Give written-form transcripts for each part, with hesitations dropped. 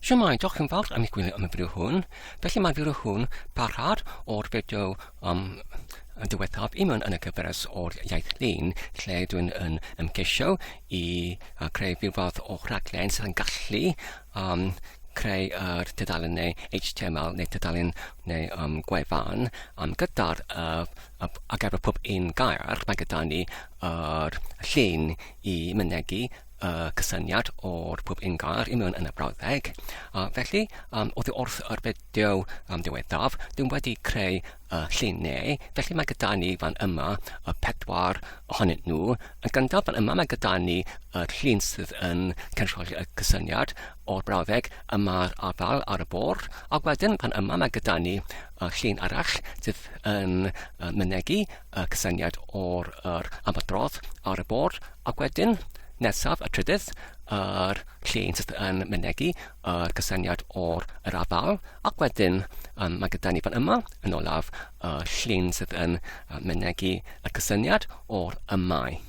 Shwmae, diolch yn fawr am eich gwylio am y fideo hwn. Felly mae'r fideo hwn parhad o'r fideo um, diwethaf i mewn yn y cyfres o'r iaith lun, lle dwi'n yn ymgeisio i uh, creu rhyw fath o rhaglen sydd yn gallu um, creu yr tudalen neu HTML neu tudalen neu um, gwefan um, gyda'r uh, ar gyfer pob un gair mae gyda ni yr llun i mynegi y cysyniad o'r pob un gair i mewn yn y brawddeg. A felly, um, oddi wrth yr fideo um, diwethaf, dwi'n wedi creu y lluniau, felly mae gyda ni fan yma y pedwar ohonyn nhw. Yn gyntaf fan yma mae gyda ni y llun sydd yn cynrychioli y cysyniad o'r brawddeg yma'r afal ar y bwrdd, ac wedyn fan yma mae gyda ni y llun arall sydd yn mynegi y cysyniad o'r yr ymadrodd ar y bwrdd, ac wedyn nesaf y trydydd, yr llun sydd yn mynegi y cysyniad o'r yr afal, ac wedyn um, mae gyda ni fan yma, yn olaf, y llun sydd yn mynegi y cysyniad o'r ymau.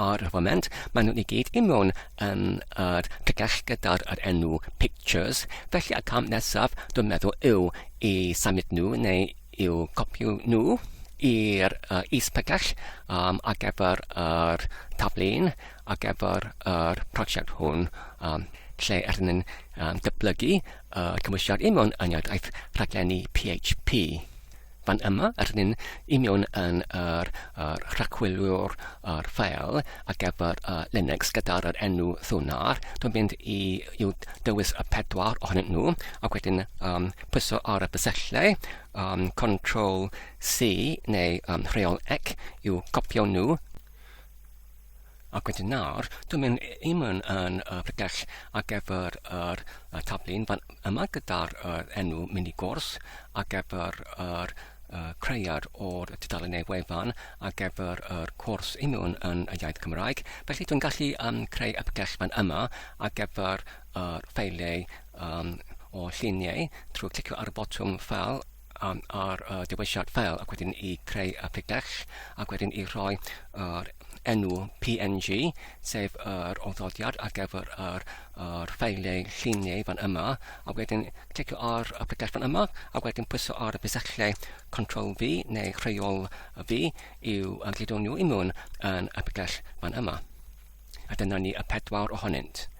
Ar y foment, maen nhw i gyd i mewn yn yr pregell gyda'r yr enw Pictures, felly y cam nesaf dwi'n meddwl yw i symud nhw neu i'w copio nhw i'r uh, is-pregell um, ar gyfer yr taflen ar gyfer yr prosiect hwn um, lle ydyn ni'n um, datblygu y uh, cymwysiad i mewn yn iaith rhaglenni PHP. Fan yma, rydyn ni'n i mewn yn yr, yr rhagweliwr yr ffeil ar gyfer uh, Linux gyda'r yr enw Thunar. Dwi'n mynd i i'w dewis y pedwar ohonyn nhw ac wedyn um, pwyso ar y bysellau um, Ctrl C neu um, rheol C i'w copio nhw. Ac wedyn nawr, dwi'n mynd i mewn yn y pregell ar gyfer yr y taflun fan yma gyda'r yr enw mini gwrs ar gyfer yr uh, creuad o'r tudalen neu wefan ar gyfer yr cwrs i mewn yn y iaith Cymraeg. Felly dwi'n gallu um, creu y pregell fan yma ar gyfer yr ffeiliau um, o lluniau trwy clicio ar y botwm ffeil um, ar y dewisiad ffeil ac wedyn i creu y pregell ac wedyn i rhoi yr enw PNG, sef yr oddodiad ar gyfer yr, yr ffeiliau lluniau fan yma, a wedyn clicio ar y pregell fan yma, a wedyn pwyso ar y bysellau Ctrl V neu rheol V i'w gludo nhw i mewn yn y pregell fan yma. A dyna ni y pedwar ohonynt.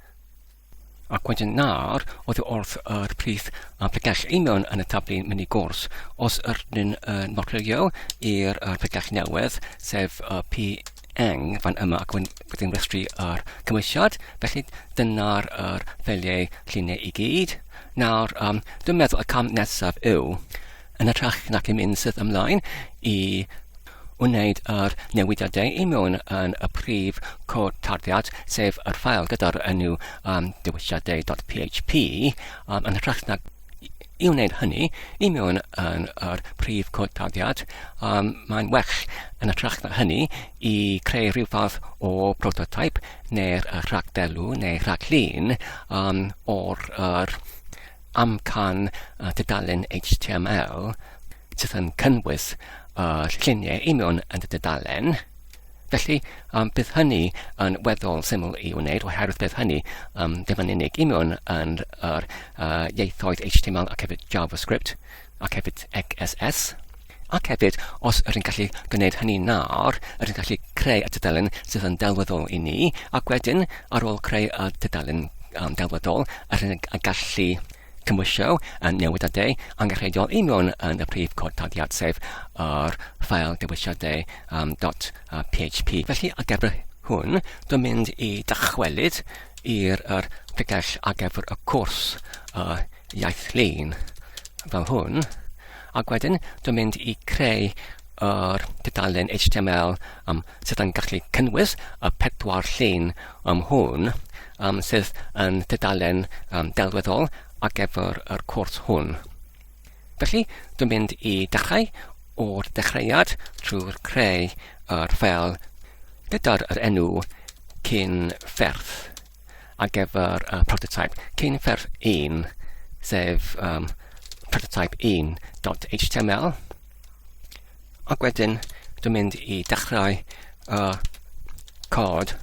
Ac wedyn nawr, oddi wrth yr prif pregell union yn y tablu mini gwrs, os ydyn yn modrwyo i'r pregell newydd, sef y PN fan yma, ac wedyn rhestru yr cymwysiad, felly dyna'r yr ffeiliau lluniau i gyd. Nawr, um, dwi'n meddwl y cam nesaf yw, yn hytrach nac i mynd syth ymlaen i wneud yr newidiadau i mewn yn y prif cod tarddiad, sef yr ffael gyda'r enw um, dewisiadau.php, um, yn hytrach na i wneud hynny i mewn yn yr prif cod tarddiad, um, mae'n well yn hytrach na hynny i creu rhyw fath o prototype neu'r rhagddelw neu rhaglun um, o'r yr amcan uh, tudalen HTML sydd yn cynnwys y lluniau i mewn yn y dudalen. Felly, um, bydd hynny yn weddol syml i wneud, oherwydd bydd hynny um, ddim yn unig i mewn yn yr uh, ieithoedd HTML ac hefyd JavaScript ac hefyd XSS. Ac hefyd, os ydyn ni'n gallu gwneud hynny nawr, ydyn ni'n gallu creu y tudalen sydd yn delweddol i ni, ac wedyn, ar ôl creu y tudalen um, delweddol, ydyn ni'n gallu cymhwyso y newidiadau angenrheidiol i mewn yn y prif cod tarddiad, sef yr ffael dewisiadau um, .php. Felly, ar gyfer hwn, dwi'n mynd i dychwelyd i'r er pregell ar gyfer y cwrs uh, iaith lun fel hwn, ac wedyn dwi'n mynd i creu yr tudalen HTML um, sydd yn gallu cynnwys y pedwar llun um, hwn um, sydd yn tudalen um, delweddol ar gyfer yr cwrs hwn. Felly, dwi'n mynd i dechrau o'r dechreuad trwy'r creu yr ffeil gyda'r yr enw cyn ferth ar gyfer y prototype cyn ferth 1, sef um, prototype 1.html. Ac wedyn, dwi'n mynd i dechrau y cod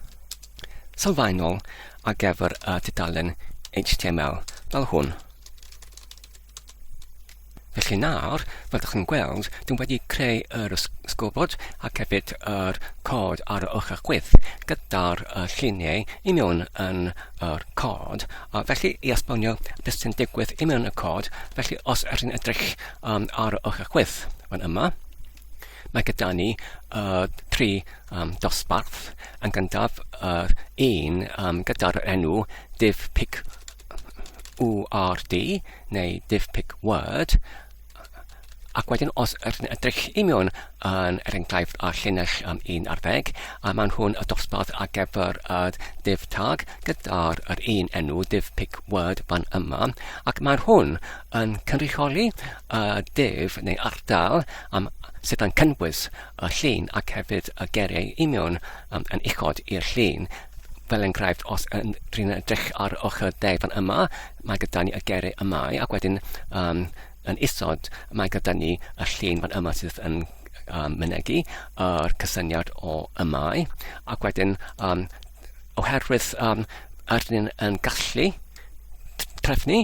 sylfaenol ar gyfer y tudalen HTML. fel hwn. Felly nawr, fel ydych chi'n gweld, dwi'n wedi creu yr sgwrbod ac hefyd yr cod ar y ochr chwith gyda'r lluniau i mewn yn yr cod. A felly, i esbonio beth sy'n digwydd i mewn y cod, felly os ydych chi'n edrych um, ar y ochr chwith fan yma, mae gyda ni tri um, dosbarth. Yn gyntaf, yr un um, gyda'r enw div pic URD neu div pic word, ac wedyn os ydyn ni'n edrych i mewn yn er enghraifft ar llinell um, 1 ar ddeg, a maen nhw'n y dosbarth ar gyfer y div tag gyda'r yr un enw div pic word fan yma, ac mae'r hwn yn cynrychioli y div neu ardal um, sydd yn cynnwys y llun ac hefyd y geiriau i mewn um, yn uchod i'r llun. Fel enghraifft, os yn rhywun edrych ar ochr dde fan yma, mae gyda ni y geiriau yma, ac wedyn um, yn isod mae gyda ni y llun fan yma sydd yn um, mynegi yr cysyniad o ymau, ac wedyn um, oherwydd um, ydyn ni'n yn gallu trefnu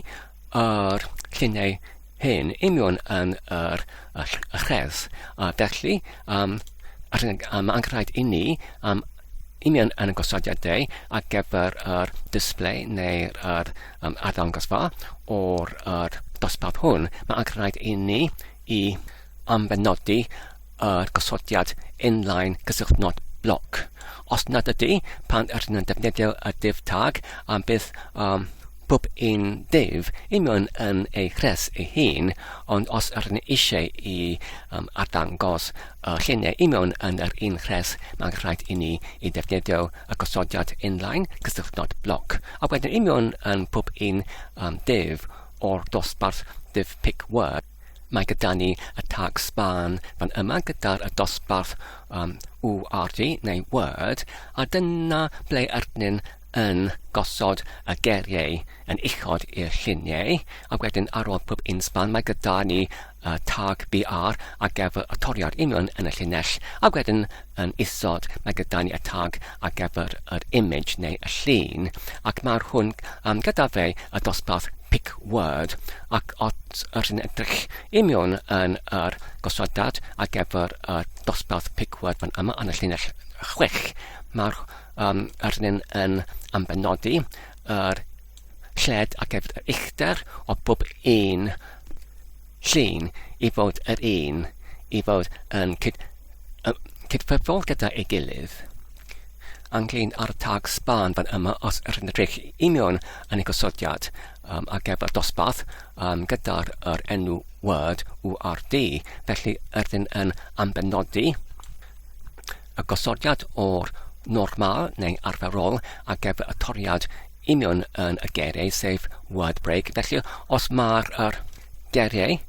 yr lluniau hyn union yn yr, y, y rhes. A felly, um, um, mae'n rhaid i ni um, union yn y gosodiadau ar gyfer yr display neu'r yr, um, arddangosfa o'r yr dosbarth hwn, mae'n rhaid i ni i ambenodi yr gosodiad inline cysylltnod bloc. Os nad ydy, pan ydyn nhw'n defnyddio y div tag, um, bydd um, pob un div union yn ei rhes ei hun, ond os ydyn ni eisiau i um, arddangos y lluniau union yn yr un rhes, mae'n rhaid i ni i ddefnyddio y gosodiad inline cysylltnod bloc. A wedyn union yn pob un um, div o'r dosbarth div pic word, mae gyda ni y tag span fan yma gyda'r y dosbarth um, URD neu Word, a dyna ble ydyn yn gosod y geiriau yn uchod i'r lluniau, ac wedyn ar ôl pob un span mae gyda ni y tag BR ar gyfer y toriad union yn y llinell, ac wedyn yn isod mae gyda ni y tag ar gyfer yr image neu y llun, ac mae'r hwn um, gyda fe y dosbarth pick word, ac os yr yn edrych union yn yr gosodad ar gyfer y dosbarth pick word fan yma yn y llinell 6, mae'r um, yr yn, yn ambenodi yr lled ac hefyd yr uchder o bob un llun i fod yr un, i fod yn cyd, cydffurfol gyda ei gilydd. Ynglyn â'r tag span fan yma, os yr yn edrych union yn ei gosodiad um, ar gyfer dosbarth um, gyda'r yr enw Word URD, felly ydyn yn ambenodi y gosodiad o'r normal neu arferol ar gyfer y toriad union yn y geiriau, sef word break. Felly, os mae'r er geiriau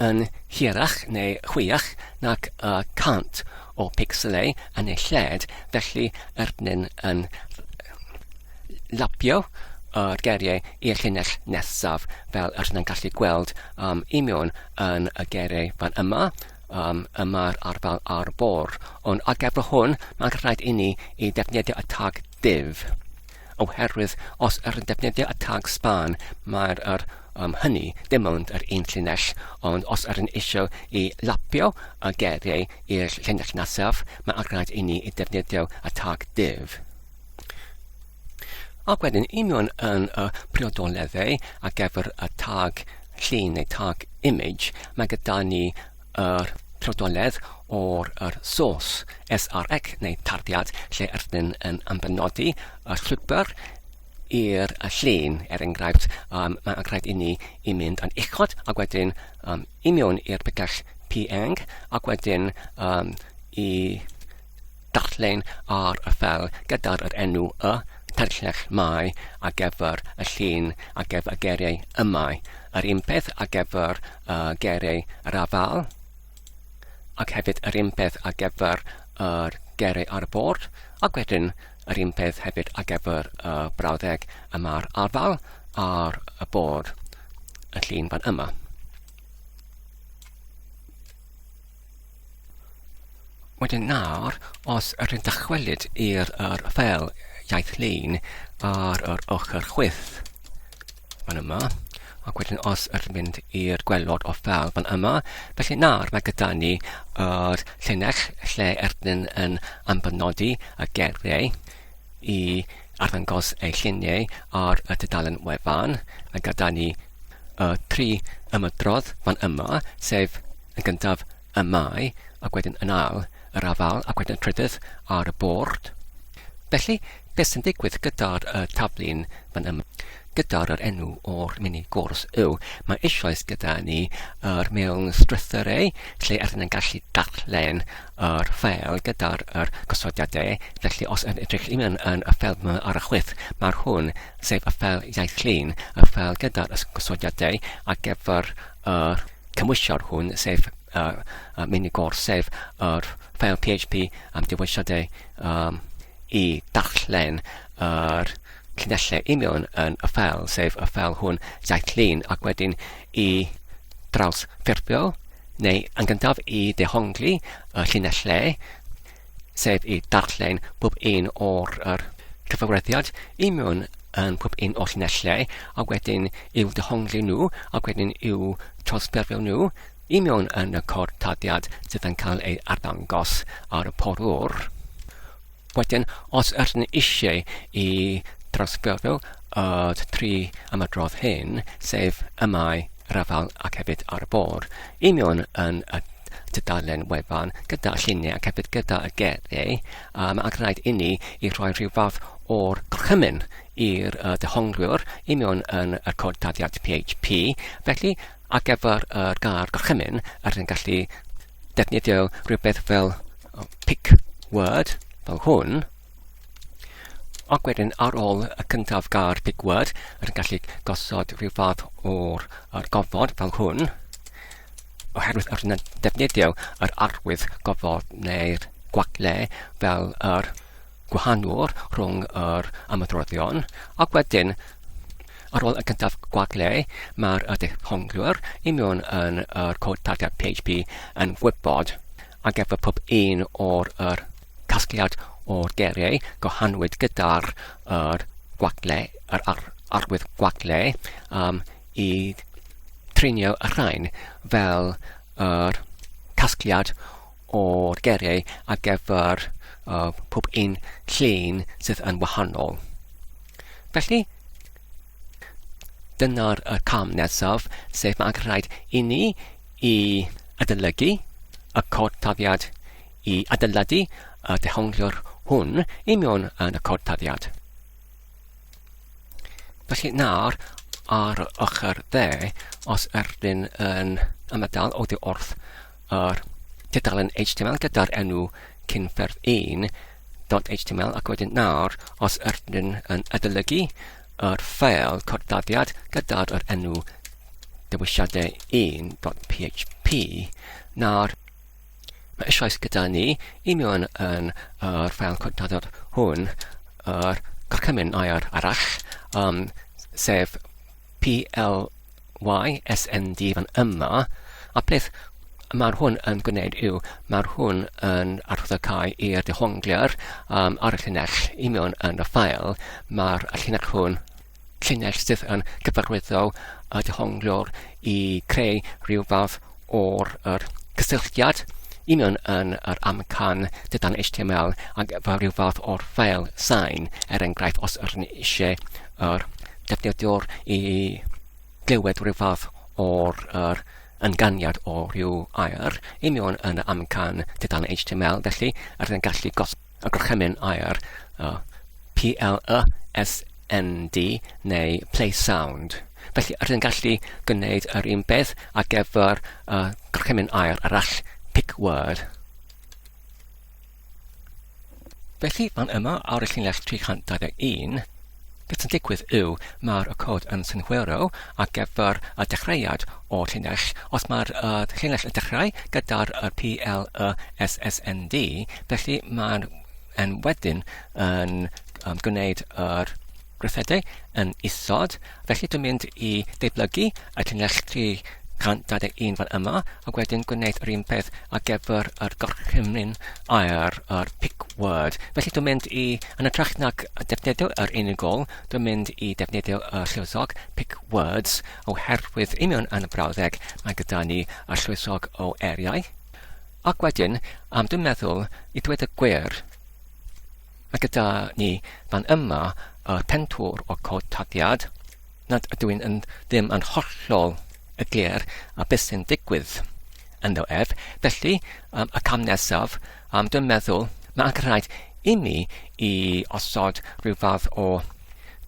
yn hirach neu hwyach nag y 100 o pixelau yn ei lled, felly erbyn yn lapio yr geiriau i'r llinell nesaf, fel yr ydyn gallu gweld um, union yn y geiriau fan yma, um, y mae'r arfal ar bor. Ond ar gyfer hwn, mae'n rhaid i ni i defnyddio y tag div. Oherwydd os yr yn defnyddio y tag span, mae'r yr, um, hynny dim ond yr un llinell, ond os yr yn eisiau i lapio y geiriau i'r llinell nesaf, mae'n rhaid i ni i defnyddio y tag div. Ac wedyn union yn y priodoleddau ar gyfer y tag llun neu tag image, mae gyda ni yr priodoledd o'r yr source SRX neu tarddiad lle ydyn yn ymbenodi y llwybr i'r llun, er enghraifft, um, mae'n rhaid i ni i mynd yn uchod ac wedyn um, i mewn i'r picell PNG ac wedyn um, i darllen ar y ffel gyda'r yr enw y tarllech mae ar gyfer y llun ar gyfer y geiriau y mae. Yr un peth ar gyfer y geiriau yr afal, ac hefyd yr un peth ar gyfer yr geiriau ar y bord, ac wedyn yr un peth hefyd ar gyfer y brawddeg y mae'r afal ar y bord y llun fan yma. Wedyn nawr, os ydych chi'n dychwelyd i'r yr ffeil iaith lun ar yr ochr chwith fan yma, ac wedyn os ydyn mynd i'r gwelod o ffel fan yma, felly nawr mae gyda ni yr llinell lle erdyn yn ambynodi y geiriau i arddangos ei lluniau ar y tudalen wefan. Mae gyda ni y tri ymydrodd fan yma, sef yn gyntaf y mae, ac wedyn yn ail yr afal, ac wedyn y trydydd ar y bord. Felly, beth sy'n digwydd gyda'r uh, taflu'n fan yma? Gyda'r yr enw o'r mini gwrs yw, mae eisoes gyda ni yr mewn strwythurau lle ydyn yn gallu darllen yr ffeil gyda'r yr gosodiadau. Felly, os yn edrych i mewn yn y ffeil yma ar y chwith, mae'r hwn, sef y ffeil iaith llun, y ffeil gyda'r gosodiadau ar gyfer yr cymwysiad hwn, sef yr uh, mini gwrs, sef yr ffeil PHP am dewisiadau um, i darllen yr llinellau union yn y ffeil, sef y ffeil hwn iaith llun, ac wedyn i drawsffurfio, neu yn gyntaf i dehongli y llinellau, sef i darllen pob un o'r yr cyfarwyddiad union yn pob un o'r llinellau, a wedyn i'w dehongli nhw, ac wedyn i'w trawsffurfio nhw i mewn yn y cod taddiad sydd yn cael ei arddangos ar y porwr. Wedyn, os ydyn ni eisiau i drawsffurfio y tri ymadrodd hyn, sef y mae, yr afal ac hefyd ar y bord, i mewn yn y tudalen wefan gyda lluniau ac hefyd gyda y geiriau, um, ac rhaid inni i rhoi rhyw fath o'r gorchymyn i'r uh, dehonglwyr i mewn yn y cod taddiad PHP. Felly, ar gyfer yr gair gorchymyn, rydyn ni'n gallu defnyddio rhywbeth fel pick word, fel hwn, ac wedyn ar ôl y cyntaf gair pick word, rydyn ni'n gallu gosod rhyw fath o'r er gofod fel hwn, oherwydd rydyn ni'n defnyddio yr arwydd gofod neu'r gwagle fel yr gwahanwr rhwng yr ymadroddion, ac wedyn, ar ôl y cyntaf gwagle, mae'r dehonglwyr i mewn yn yr cod tarddiad PHP yn gwybod ar gyfer pob un o'r yr casgliad o'r geiriau gwahanwyd gyda'r yr gwagle, yr ar, arwydd gwagle, um, i trinio y rhain fel yr casgliad o'r geiriau ar gyfer uh, pob un llun sydd yn wahanol. Felly, dyna'r y cam nesaf, sef mae rhaid i ni i adolygu y cod taddiad i adeiladu y dehongliwr hwn i mewn yn y cod taddiad. Felly nawr, ar yr ochr dde, os ydyn yn ymadael oddi wrth yr tudalen HTML gyda'r enw cynffyrdd 1.html ac wedyn nawr, os ydyn yn adolygu yr ffeil cordaddiad gyda'r yr enw dewisiadau 1.php, nawr Mae eisoes gyda ni i mewn yn yr ffeil codadod hwn yr gorchymyn air arall, um, sef PLYSND fan yma, a beth mae'r hwn yn gwneud yw, mae'r hwn yn arwyddocau i'r dehongliwr um, ar y llinell i mewn yn y ffael. Mae'r llinell hwn llinell sydd yn cyfarwyddo y dehongliwr i creu rhyw fath o'r yr cysylltiad i mewn yn yr amcan dydan HTML ac fel rhyw fath o'r ffeil sain, er enghraifft os ydyn ni eisiau yr defnyddiwr i glywed rhyw fath o'r yr ynganiad o rhyw air i mewn yn y amcan tudalen HTML, felly rydyn ni'n gallu gosod y gorchymyn air uh, P-L-Y-S-N-D neu play sound. Felly, rydyn ni'n gallu gwneud yr un beth ar gyfer uh, gorchymyn air arall, pick word. Felly, fan yma ar y llinell 321, Beth sy'n digwydd yw mae'r cod yn synhwyro ar gyfer y dechreuad o'r llinell. Os mae'r uh, llinell yn dechrau gyda'r uh, P, L, Y, S, S, N, D, felly mae'n yn wedyn yn um, gwneud yr gweithredau yn isod. Felly dwi'n mynd i ddatblygu y llinell 121 fan yma, ac wedyn gwneud yr un peth ar gyfer yr gorchymyn air, yr pick word. Felly dwi'n mynd i, yn hytrach nag defnyddio yr unigol, dwi'n mynd i defnyddio y lluosog pick words, oherwydd i mewn yn y brawddeg mae gyda ni y lluosog o eiriau. Ac wedyn, um, dwi'n meddwl, i dweud y gwir, mae gyda ni fan yma y pentwr o cod taddiad, nad ydw i'n yn ddim yn hollol glir a beth sy'n digwydd ynddo ef. Felly, um, y cam nesaf, um, dwi'n meddwl, mae angen rhaid i mi i osod rhyw fath o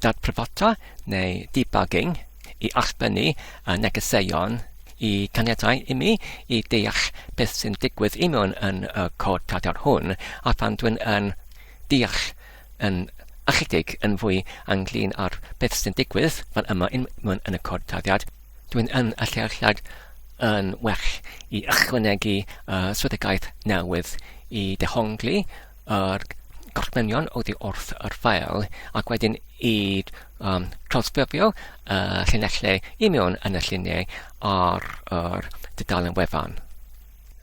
dadpryfota neu debugging i allbynnu y negeseuon i caniatau i mi i deall beth sy'n digwydd i mewn yn y cod tadar hwn, a phan dwi'n yn deall yn ychydig yn fwy ynglyn â'r beth sy'n digwydd fan yma yn, mewn yn y cod taddiad, dwi'n yn y lleoliad yn well i ychwanegu uh, swyddogaeth newydd i dehongli yr gorchmynion oddi wrth yr ffael ac wedyn i um, trawsffurfio y llinellau i mewn yn y lluniau ar yr dudalen wefan.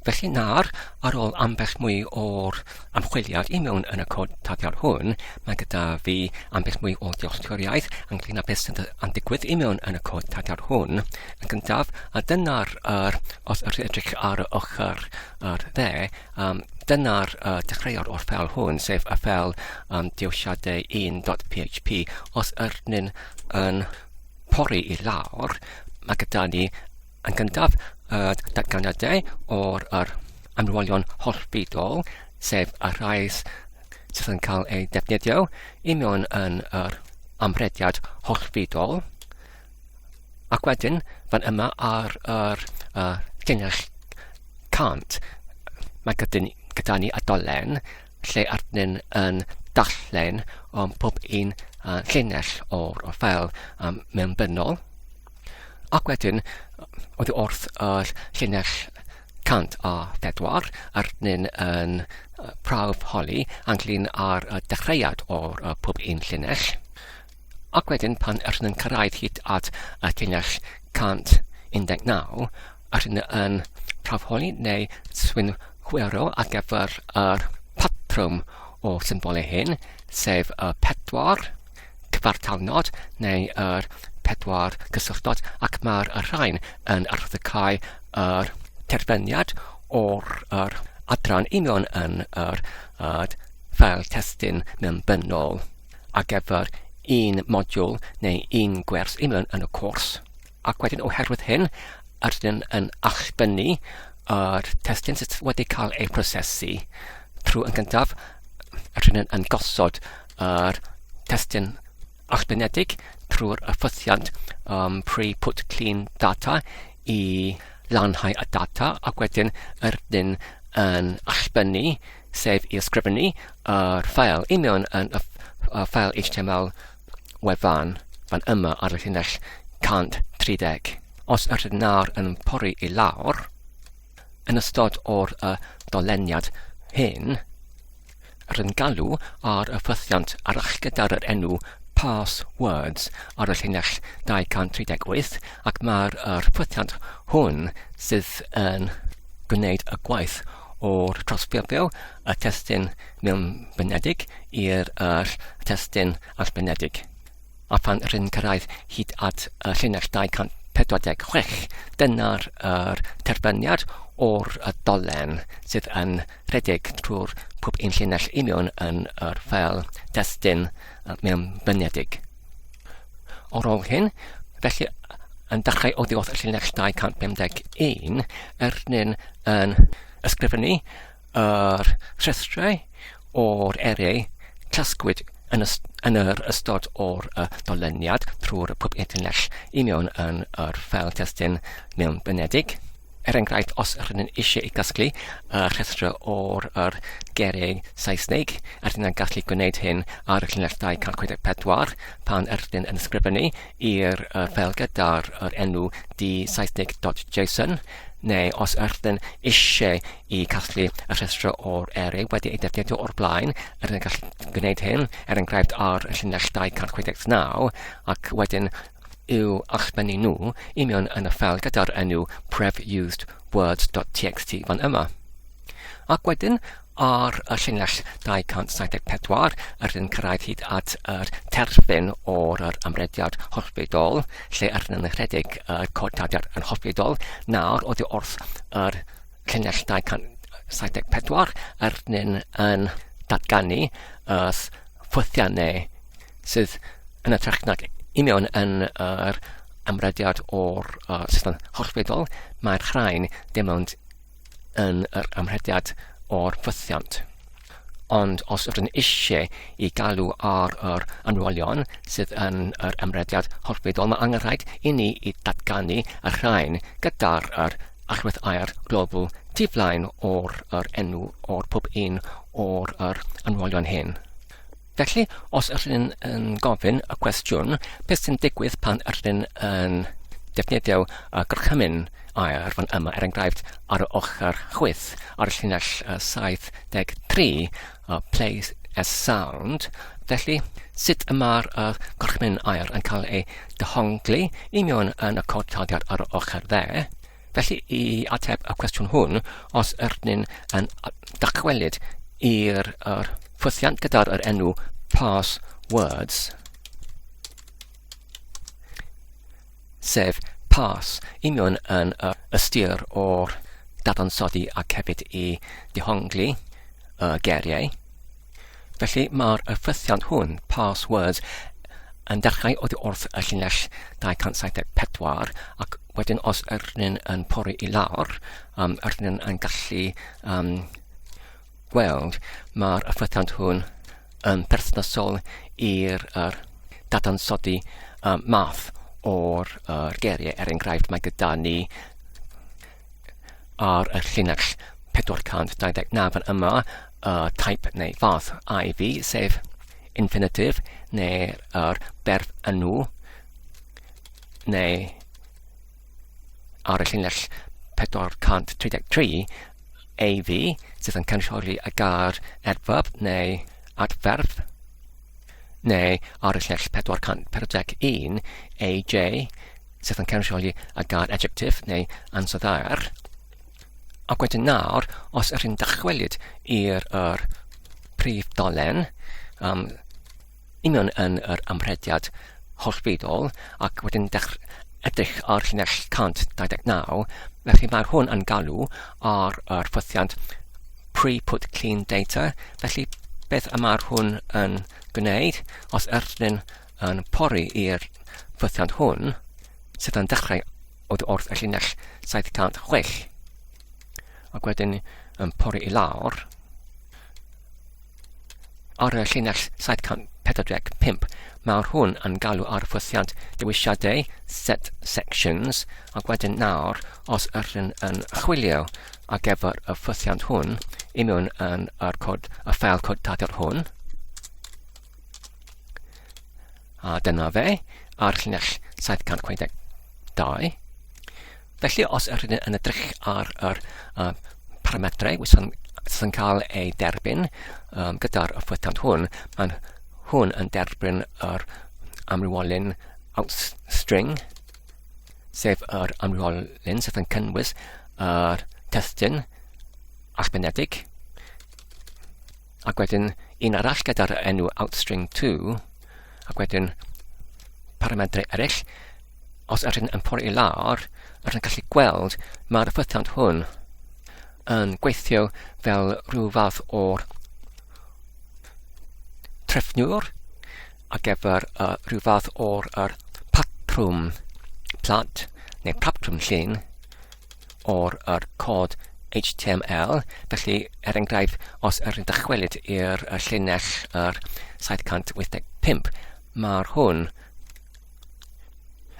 Felly nawr, ar ôl ambell mwy o'r ymchwiliad i mewn yn y cod taddiad hwn, mae gyda fi ambell mwy o dealltwriaeth ynglyn â beth sy'n yn digwydd i mewn yn y cod taddiad hwn. Yn gyntaf, a dyna'r, yr, os ydych edrych ar y ochr yr dde, um, dyna'r uh, dechreuad o'r ffeil hwn, sef y ffeil um, dewisiadau 1.php. Os ydyn ni'n yn pori i lawr, mae gyda ni Yn gyntaf, y datganiadau o'r yr amrywiolion hollfidol, sef y rhai sydd yn cael eu defnyddio i mewn yn yr amrediad hollfidol. Ac wedyn, fan yma ar yr uh, llinell 100, mae gyda ni, gyda ni adolen lle arnyn yn darllen um, pob un uh, llinell o'r, o'r ffeil um, mewnbynnol. Ac wedyn, oddi wrth y llinell 104, arnyn yn prawf holi ynglyn â'r dechreuad o'r pob un llinell. Ac wedyn, pan ydyn yn cyrraedd hyd at y llinell 119, ydyn yn prawf holi neu swyn chwero ar gyfer yr patrwm o symbolau hyn, sef y pedwar, cyfartalnod neu yr pedwar cysylltod ac mae'r rhain yn arwyddocáu yr terfyniad o'r yr adran union yn yr yr ffeil testun mewnbynnol ar gyfer un modiwl neu un gwers union yn y cwrs. Ac wedyn oherwydd hyn, rydyn yn allbynnu yr testun sydd wedi cael ei prosesu trwy yn gyntaf, rydyn yn gosod yr testun allbynedig trwy'r ffythiant um, pre-put clean data i lanhau y data ac wedyn rydyn yn allbynnu, sef i ysgrifennu yr ffael i mewn yn y ffael HTML wefan fan yma ar y llinell 130. Os ydych nawr yn pori i lawr, yn ystod o'r uh, doleniad hyn, rydyn galw ar y ffythiant arall gyda'r enw Pass Words ar y llinell 238 ac mae'r er ffythiant hwn sydd yn gwneud y gwaith o'r trawsffurfio y testun mewnbynedig i'r yr testun allbynedig. A phan rŷn cyrraedd hyd at y llinell 246, dyna'r yr terfyniad o'r y dolen sydd yn rhedeg trwy'r pob un llinell i mewn yn yr ffeil testun mewnbynedig. Ar ôl hyn, felly yn dechrau oddi wrth y llinell 251, ernyn yn ysgrifennu yr rhestrau o'r eiriau casgwyd yn, yn yr ystod o'r uh, doleniad trwy'r pob un llinell i mewn yn yr ffeil testun mewnbynedig. Er enghraifft, os ydyn ni'n eisiau i gasglu y rhestr o'r yr geiriau Saesneg, ydyn ni'n gallu gwneud hyn ar y llinell 264 pan ydyn yn ysgrifennu i'r ffeil gyda'r yr enw dsaesneg.json, neu os ydyn eisiau i casglu y rhestr o'r eiriau wedi ei defnyddio o'r blaen, ydyn ni'n gallu gwneud hyn, er enghraifft ar y llinell 269, ac wedyn i'w allbennu nhw i mewn yn y ffeil gyda'r enw prevusedwords.txt fan yma. Ac wedyn, ar y llinell 274, yr yn cyrraedd hyd at yr terfyn o'r yr amrediad hollfeidol, lle yr yn rhedeg y cod tarddiad yn hollfeidol, nawr oddi wrth yr llinell 274, yr yn yn datganu y ffwythiannau sydd yn hytrach nag i mewn yn yr amrediad o'r system hollfeidol, mae'r rhain dim ond yn yr amrediad o'r ffythiant. Ond os ydyn eisiau i galw ar yr anwolion sydd yn yr amrediad hollfeidol, mae angen rhaid i ni i datganu y rhain gyda'r yr allwedd air global tu flaen o'r yr enw o'r pob un o'r yr anwolion hyn. Felly, os ydyn yn gofyn y cwestiwn, beth sy'n digwydd pan ydyn yn defnyddio y gorchymyn air fan yma, er enghraifft, ar y ochr chwith, ar y llinell 73, play a sound, felly sut y mae'r gorchymyn air yn cael ei dehongli i mewn yn y cod tarddiad ar y ochr dde? Felly, i ateb y cwestiwn hwn, os ydyn yn dychwelyd i'r er ffwythiant gyda'r yr enw parse words, sef parse i mewn yn yr ystyr o'r dadansoddi ac hefyd i dehongli y geiriau. Felly mae'r ffythiant hwn, parse words, yn dechrau oddi wrth y llinell 274 ac wedyn os ydyn yn pori i lawr, ydyn yn gallu gweld mae'r ffythiant hwn yn perthnasol i'r er dadansoddi math o'r geiriau. Er enghraifft, mae gyda ni ar y llinell 429 fan yma y type neu fath IV, sef infinitive neu'r berf enw, neu ar y llinell 433 AV, sydd yn cynrychioli y gair adverb neu adferf, neu ar y llinell 441 AJ, sydd yn cynrychioli y gair adjective neu ansoddair. Ac wedyn nawr, os ydych chi'n dychwelyd i'r er prif dolen, union yn yr amrediad hollfeidol, ac wedyn edrych ar llinell 129, felly mae'r hwn yn galw ar yr ffythiant pre-put clean data, felly beth y mae'r hwn yn gwneud, os ydyn yn pori i'r ffythiant hwn, sydd yn dechrau oddi wrth y llinell 706, ac wedyn yn pori i lawr, ar y llinell 745, mae'r hwn yn galw ar ffythiant dewisiadau set sections, ac wedyn nawr, os ydyn yn chwilio ar gyfer y ffythiant hwn i mewn yn yr cod, y ffeil cod tadol hwn, A dyna fe, ar llinell 762. Felly, os ydych chi'n yn edrych ar yr parametrau sy'n sy cael ei derbyn gyda'r ffwythiant hwn, mae hwn yn derbyn yr amrywiolyn outstring, sef yr amrywiolyn sydd yn cynnwys yr testun allbenedig, ac wedyn un arall gyda'r enw outstring 2, ac wedyn paramedrau eraill. Os ydyn yn pori i lawr, ydyn gallu gweld mae'r ffythiant hwn yn gweithio fel rhyw fath o'r trefnwr ar gyfer rhyw fath o'r er patrwm plant neu patrwm llun o'r yr cod HTML, felly er enghraifft, os yr yn dychwelyd i'r llinell yr 785, mae'r hwn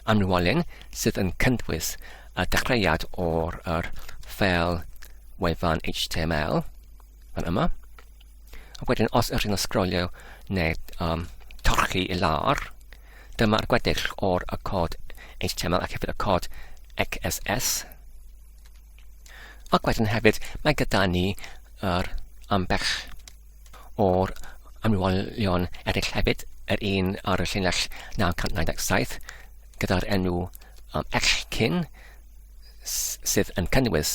amrywiolyn sydd yn cynnwys y dechreuad o'r yr ffeil wefan HTML fan yma. Ac wedyn os ydych chi'n sgrolio neu torchi i lawr, dyma'r gweddill o'r y cod HTML ac hefyd y cod XSS. Ac wedyn hefyd mae gyda ni yr ambell o'r amrywiolion eraill hefyd, yr un ar y llinell 997. gyda'r enw um, Ellcyn sydd yn cynnwys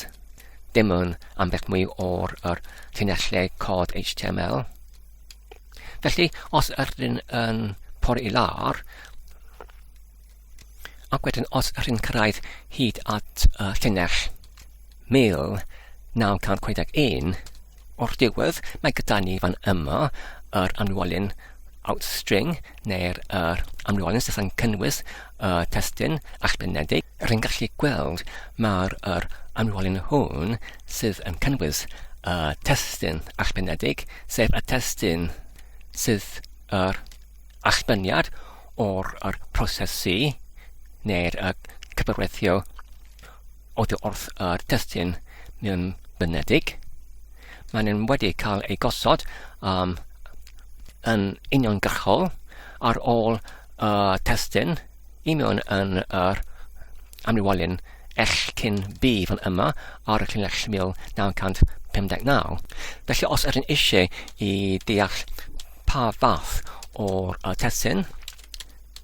dim yn ambell mwy o'r yr llinellau cod HTML. Felly, os ydyn yn pori i lawr, ac wedyn os ydyn cyrraedd hyd at y llinell 1961, o'r diwedd mae gyda ni fan yma yr amrywiolyn outstring neu'r yr amrywiolyn sydd yn cynnwys y testun allbynedig. Rwy'n gallu gweld mae'r yr amrywiolyn hwn sydd yn cynnwys y testun allbynedig, sef y testun sydd yr allbyniad o'r yr prosesu neu'r y cyfarweithio oddi wrth yr testun mewnbynedig. Maen nhw wedi cael eu gosod um, yn uniongyrchol ar ôl y testun i mewn yn yr amrywiolyn L cyn B fan yma ar y llinell 1959. Felly os ydyn eisiau i deall pa fath o'r testun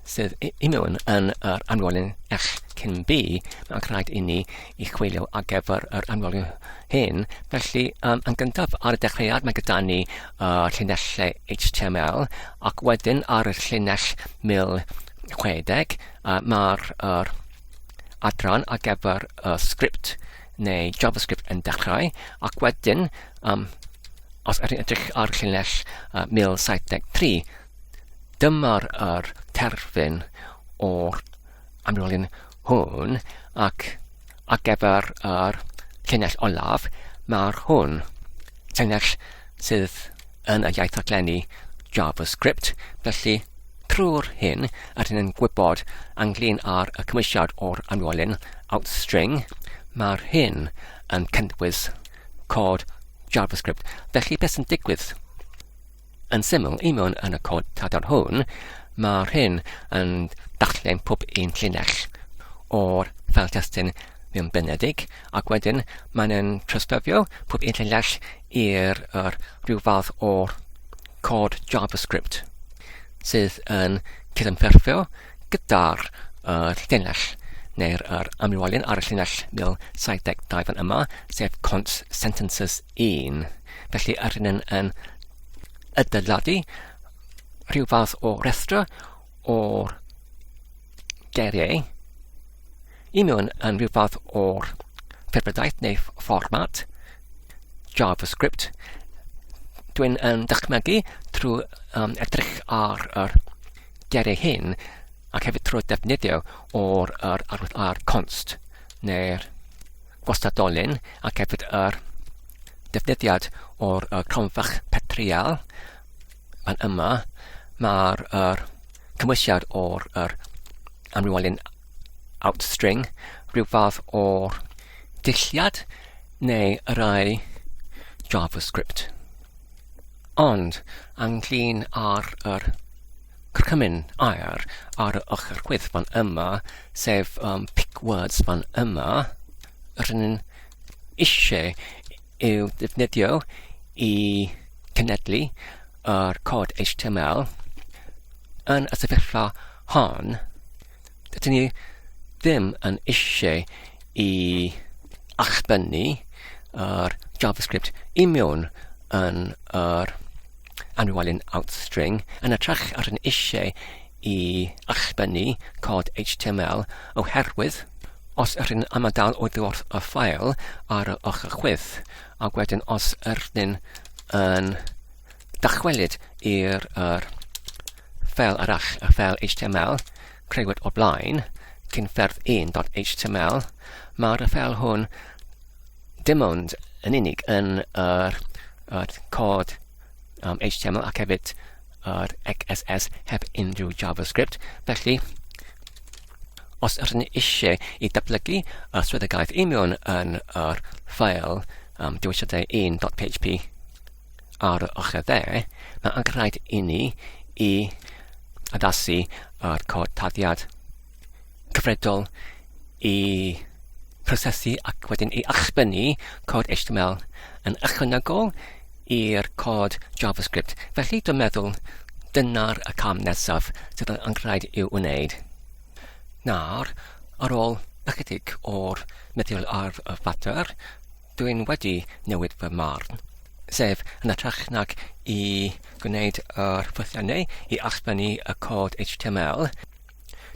sydd i mewn yn yr amrywiolyn L cyn B, mae'n rhaid i ni i chwilio ar gyfer yr amrywiolyn hyn. Felly, um, yn gyntaf ar y dechreuad mae gyda ni uh, llinellau HTML ac wedyn ar y llinell 1060 uh, mae'r er, adran ar gyfer y sgript neu JavaScript yn dechrau ac wedyn um, os ydych edrych ar llinell uh, 1073 Dyma'r yr terfyn o'r amrywiolyn hwn ac ar gyfer yr llinell olaf mae'r hwn, llinell sydd yn y iaith rhaglenni JavaScript, felly trwy'r hyn rydyn yn gwybod ynglyn â'r y cymwysiad o'r amrywiolyn outstring, mae'r hyn yn cynnwys cod JavaScript. Felly beth sy'n digwydd Yn syml, i mewn yn y cod tadol hwn, mae'r hyn yn darllen pob un llinell o'r ffeil testun mewnbynedig, ac wedyn mae'n yn trawsffurfio pob un llinell i'r er, rhyw fath o'r cod JavaScript sydd yn cydymffurfio gyda'r uh, llinell neu'r er amrywiolyn ar y llinell 1072 fan yma, sef cont sentences 1. Felly yr hyn yn, yn adeiladu rhyw fath o restr o'r geiriau i mewn yn rhyw fath o'r ffurfredaeth neu fformat JavaScript. Dwi'n yn dychmygu trwy um, edrych ar yr geiriau hyn ac hefyd trwy defnyddio o'r yr arwydd ar const neu'r gwastadolyn ac hefyd yr defnyddiad o'r uh, cronfach petrial fan yma mae'r er, cymwysiad o'r er, amrywiolyn outstring rhyw fath o'r dulliad neu rai JavaScript. Ond ynglyn â'r yr gorchymyn air ar y ochr chwith fan yma, sef um, pick words fan yma, rydyn ni'n eisiau i'w ddefnyddio i cenedlu yr cod HTML yn y sefyllfa hon, dydyn ni ddim yn eisiau i allbynnu yr JavaScript i mewn yn yr anwelyn outstring yn ytrach ar yn eisiau i allbynnu cod HTML oherwydd os yr yn ymadael oddi wrth y ffael ar y ochr chwith ac wedyn os yr yn yn dychwelyd i'r yr ffeil arall, y ffeil HTML, creuwyd o'r blaen, cyn fferdd 1.html, mae'r ffeil hwn dim ond yn unig yn yr, yr cod um, HTML ac hefyd yr XSS heb unrhyw JavaScript. Felly, os ydyn ni eisiau i datblygu y swyddogaeth union yn yr ffael um, dewisiadau 1.php ar y ochr dde, mae angen rhaid i ni i addasu yr cod taddiad cyfredol i prosesu ac wedyn i allbynnu cod HTML yn ychwanegol i'r cod JavaScript. Felly dwi'n meddwl dyna'r y cam nesaf sydd yn rhaid i'w wneud. Nawr, ar ôl ychydig o'r meddwl ar y fater, dwi'n wedi newid fy marn. Sef, yn hytrach nag i gwneud yr ffwythiannau i allbennu y cod HTML,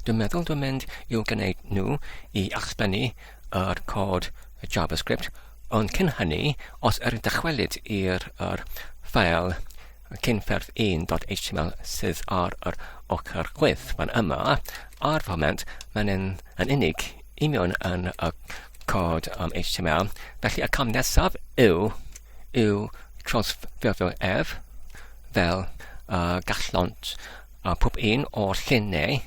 dwi'n meddwl dwi'n mynd i'w gwneud nhw i allbennu yr cod JavaScript, ond cyn hynny, os yr dychwelyd i'r yr ffael cynferth 1.html sydd ar yr ochr chwith fan yma, ar foment mae'n yn, yn unig union yn y cod um, HTML. Felly y cam nesaf yw, yw trosffurfio ef fel uh, gallont uh, pob un o'r lluniau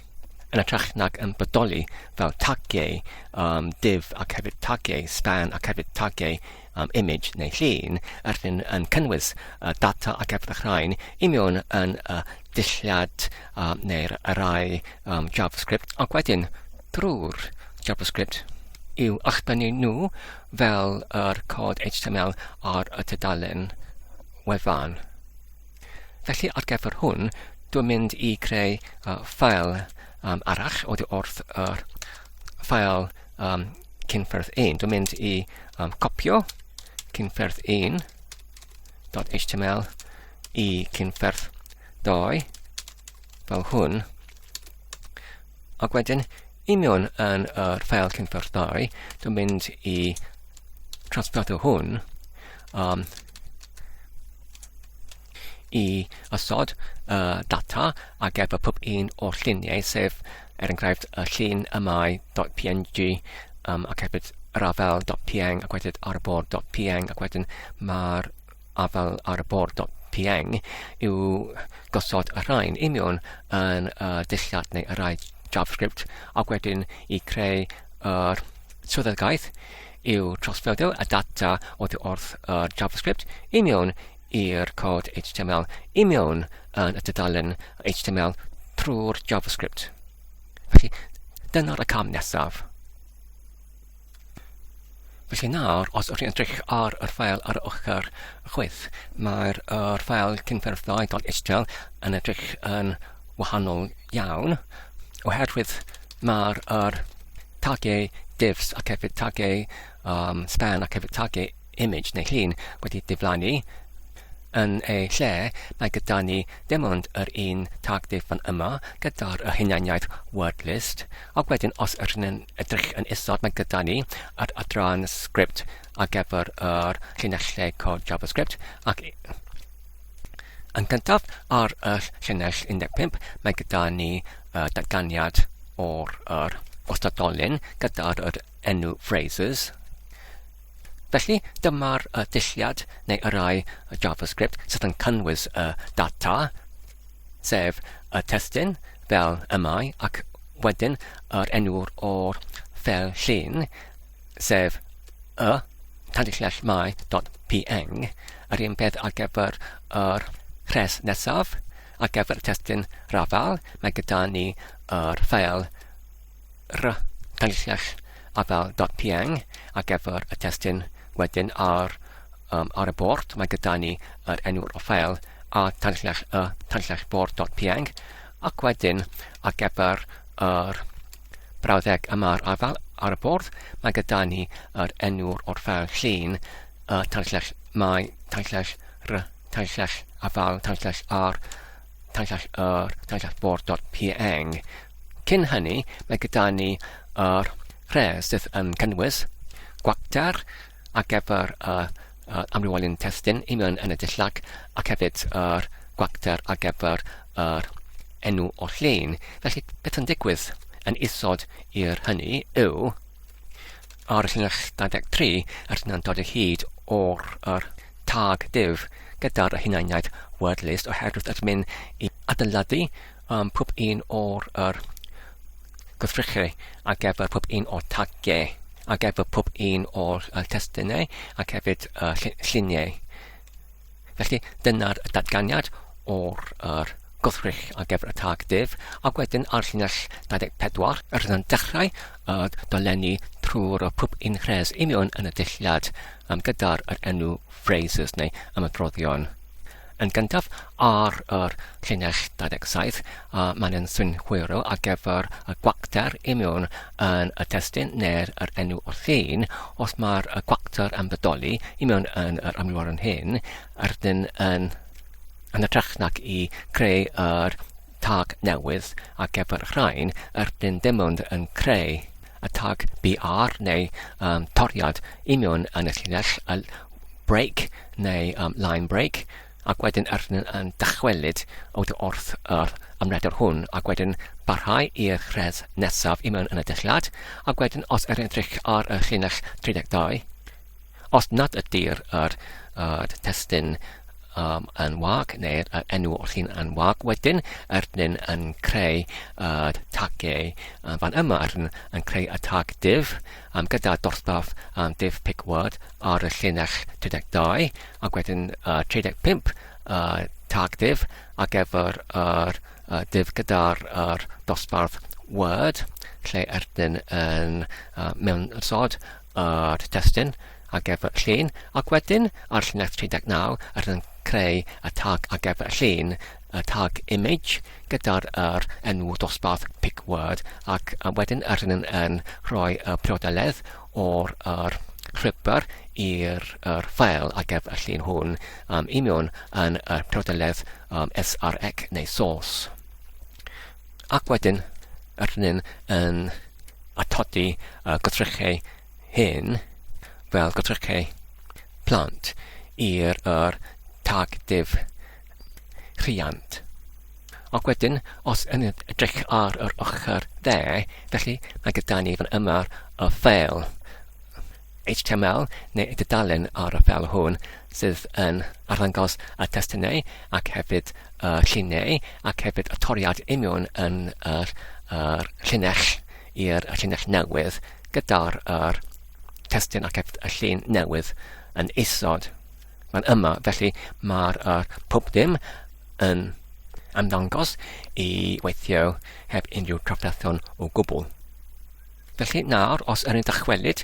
yn ytrach nag yn bodoli fel tagiau um, div ac hefyd tagiau span ac hefyd tagiau um, image neu llun, erbyn yn cynnwys uh, data ac efo rhain i mewn yn y uh, dillad um, neu'r array um, JavaScript, ac wedyn drwy'r JavaScript i'w allbennu nhw fel yr cod HTML ar y tudalen wefan. Felly ar gyfer hwn, dwi'n mynd i creu uh, ffael um, arall oddi wrth yr ffael um, cynffyrdd 1. Dwi'n mynd i um, copio cynffyrdd 1.html i cynffyrdd 2 fel hwn. Ac wedyn, i mewn yn yr ffael cynffyrdd 2, dwi'n mynd i trosglwyddo hwn um, i osod y data ar gyfer pob un o'r lluniau, sef er enghraifft y llun ymau.png um, ac hefyd yr afel.png ac wedyn ar y bord.png ac wedyn mae'r afel ar y bord.png i'w gosod y rhain i mewn yn y dillad neu y rai JavaScript ac wedyn i creu yr swyddogaeth yw trosglwyddo y data oddi wrth y JavaScript i mewn i'r cod HTML i mewn yn y dudalen HTML trwy'r JavaScript. Felly, dyna'r y cam nesaf. Felly nawr, os ydych chi'n edrych ar yr ffael ar y ochr chwith, mae'r yr ffael cynffurf2.html yn edrych yn wahanol iawn, oherwydd mae'r yr tagiau divs ac hefyd tagiau um, span ac hefyd tagiau image neu llun wedi diflannu. Yn ei lle, mae gyda ni dim ond yr un tag div fan yma gyda'r hunaniaeth word list, ac wedyn os ydyn ni'n edrych yn isod mae gyda ni yr adran sgript ar gyfer yr llinellau cod JavaScript, ac yn gyntaf ar y llinell 15 mae gyda ni y datganiad o'r yr gwastadolyn gyda'r yr enw phrases. Felly, dyma'r y dulliad neu y rai JavaScript sydd yn cynnwys y data, sef y testun fel y mae, ac wedyn yr enw'r o'r ffeil llun, sef y tanllell mae.png, yr un peth ar gyfer yr rhes nesaf, ar gyfer y testun rafal, mae gyda ni yr ffeil r tanllell afal.png ar gyfer y testun wedyn ar, um, ar y bord mae gyda ni yr enw'r o ffeil a tanllell y tanllell bord.png ac wedyn ar gyfer yr brawddeg yma ar afal ar y bord mae gyda ni yr enw'r o'r ffeil llun y tanllell mae tanllell r tanllell afal tanllell ar tanllell yr tanllell bord.png. Cyn hynny, mae gyda ni yr rhes sydd yn cynnwys gwacter ar gyfer y amrywiolyn testun i mewn yn y dillad ac hefyd yr gwacter ar gyfer yr enw o'r llun. Felly, beth yn digwydd yn isod i'r hynny yw ar y llinell 23, rydyn ni'n dod o hyd o'r yr tag div gyda'r hunaniaeth word list oherwydd rydyn mynd i adeiladu um, pob un o'r yr gwrthrychau ar gyfer pob un o'r tagiau ar gyfer pob un o'r uh, testunau ac hefyd uh, lluniau. Felly dyna'r datganiad o'r yr gwrthrych ar gyfer y tag div, ac wedyn ar llinell 24, rydyn yn dechrau y dolenni trwy'r pob un rhes i mewn yn y dillad um, gyda'r yr enw phrases neu ymadroddion. Yn gyntaf, ar yr llinell 27, uh, mae'n yn synhwyro ar gyfer y gwacter i mewn yn y testun neu'r yr enw o'r llun. Os mae'r y gwacter yn bodoli i mewn yn yr amrywiolyn hyn, rydyn yn yn hytrach nag i creu yr tag newydd ar gyfer y rhain, rydyn dim ond yn creu y tag BR neu um, toriad i mewn yn y llinell, y break neu um, line break, ac wedyn rydyn yn dychwelyd oddi wrth yr ymredwr hwn, ac wedyn barhau i'r rhes nesaf i mewn yn y dillad, ac wedyn os yr edrych ar y llinell 32, Os nad ydy'r yr, yr testun um, yn wag neu'r yr enw o'r llun yn wag, wedyn ydyn yn creu y tagiau um, fan yma, ydyn yn creu y tag div um, gyda dosbarth um, div pick word ar y llinell 32 ac wedyn 35 tag div ar gyfer yr uh, div gyda'r yr dosbarth word lle ydyn yn uh, mewn sod yr testun ar gyfer y llun, ac wedyn ar llinell 39 rydyn yn creu y tag ar gyfer y llun, y tag image, gyda'r yr enw dosbarth pick word, ac wedyn rydyn yn rhoi y priodoledd o'r yr llwybr i'r yr ffael ar gyfer y llun hwn um, i mewn yn y priodoledd um, SRX neu source. Ac wedyn rydyn yn atodi y gwrthrychau hyn fel gwrthrychau plant i'r yr tag div rhiant. Ac wedyn, os yn edrych ar yr ochr dde, felly mae gyda ni fan yma y ffeil HTML neu y dudalen ar y ffeil hwn sydd yn arddangos y testunau ac hefyd y lluniau ac hefyd y toriad union yn yr, yr llinell i'r llinell newydd gyda'r yr testun ac hefyd y llun newydd yn isod fan yma. Felly mae'r yr pob dim yn ymddangos i weithio heb unrhyw trafferthion o gwbl. Felly nawr, os ydyn ni'n dychwelyd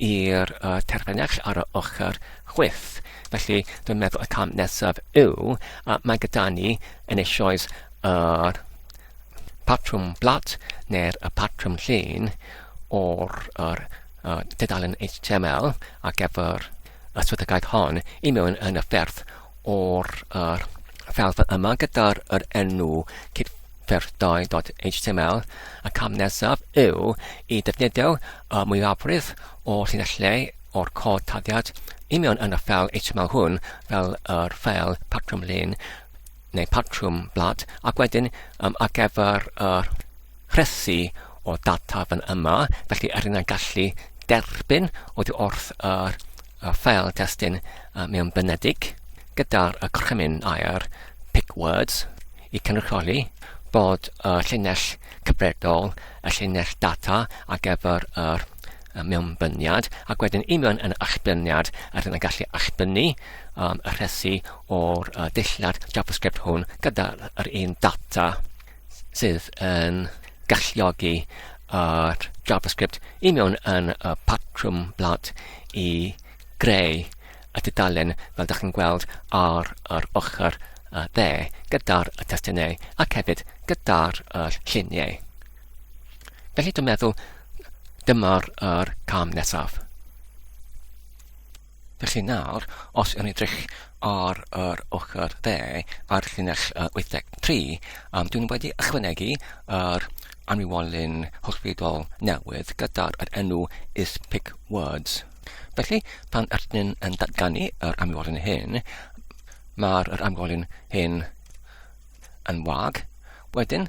i'r uh, terfynell ar y ochr chwith, felly dwi'n meddwl y cam nesaf yw, uh, mae gyda ni yn eisoes yr patrwm blat neu'r y patrwm llun o'r yr, uh, dudalen HTML ar gyfer y swyddogaeth hon i mewn yn y ffyrdd o'r yr ffel yma gyda'r yr enw cydferth2.html. Y cam nesaf yw i ddefnyddio y mwyafrif o llinellau o'r cod taddiad i mewn yn y ffeil HTML hwn fel yr ffeil patrwm lun neu patrwm blad ac wedyn um, ar gyfer yr rhesi o data fan yma, felly er yna gallu derbyn oddi wrth yr, y ffeil testun uh, mewn bynedig gyda'r y gorchymyn air pick words i cynrychioli bod y llinell cyfredol, y llinell data ar gyfer yr mewnbyniad, ac wedyn i mewn yn allbyniad, a rydyn gallu allbynnu um, y rhesi o'r uh, dillad JavaScript hwn gyda'r yr un data sydd yn galluogi yr JavaScript i mewn yn y patrwm blad i greu y dudalen fel dych chi'n gweld ar yr ochr dde gyda'r testunau ac hefyd gyda'r lluniau. Felly dwi'n meddwl dyma'r yr cam nesaf. Felly nawr, os yw'n edrych ar yr ochr dde, ar llinell 83, um, dwi'n wedi ychwanegu yr amrywiolyn hollfudol newydd gyda'r enw isPickWords. Felly, pan ydyn yn datganu yr amrywiolyn hyn, mae'r yr amrywiolyn hyn yn wag. Wedyn,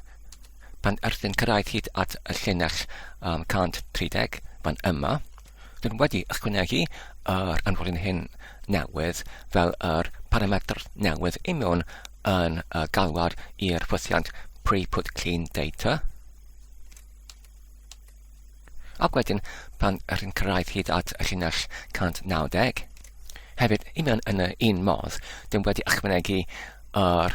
pan ydyn cyrraedd hyd at y llinell um, 130 fan yma, dyn wedi ychwanegu yr amrywiolyn hyn newydd fel yr parametr newydd i mewn yn y galwad i'r ffwythiant pre-put clean data. Ac wedyn, pan yr yn cyrraedd hyd at y llinell 190, hefyd, i mewn yn y un modd, dyn wedi ychwanegu yr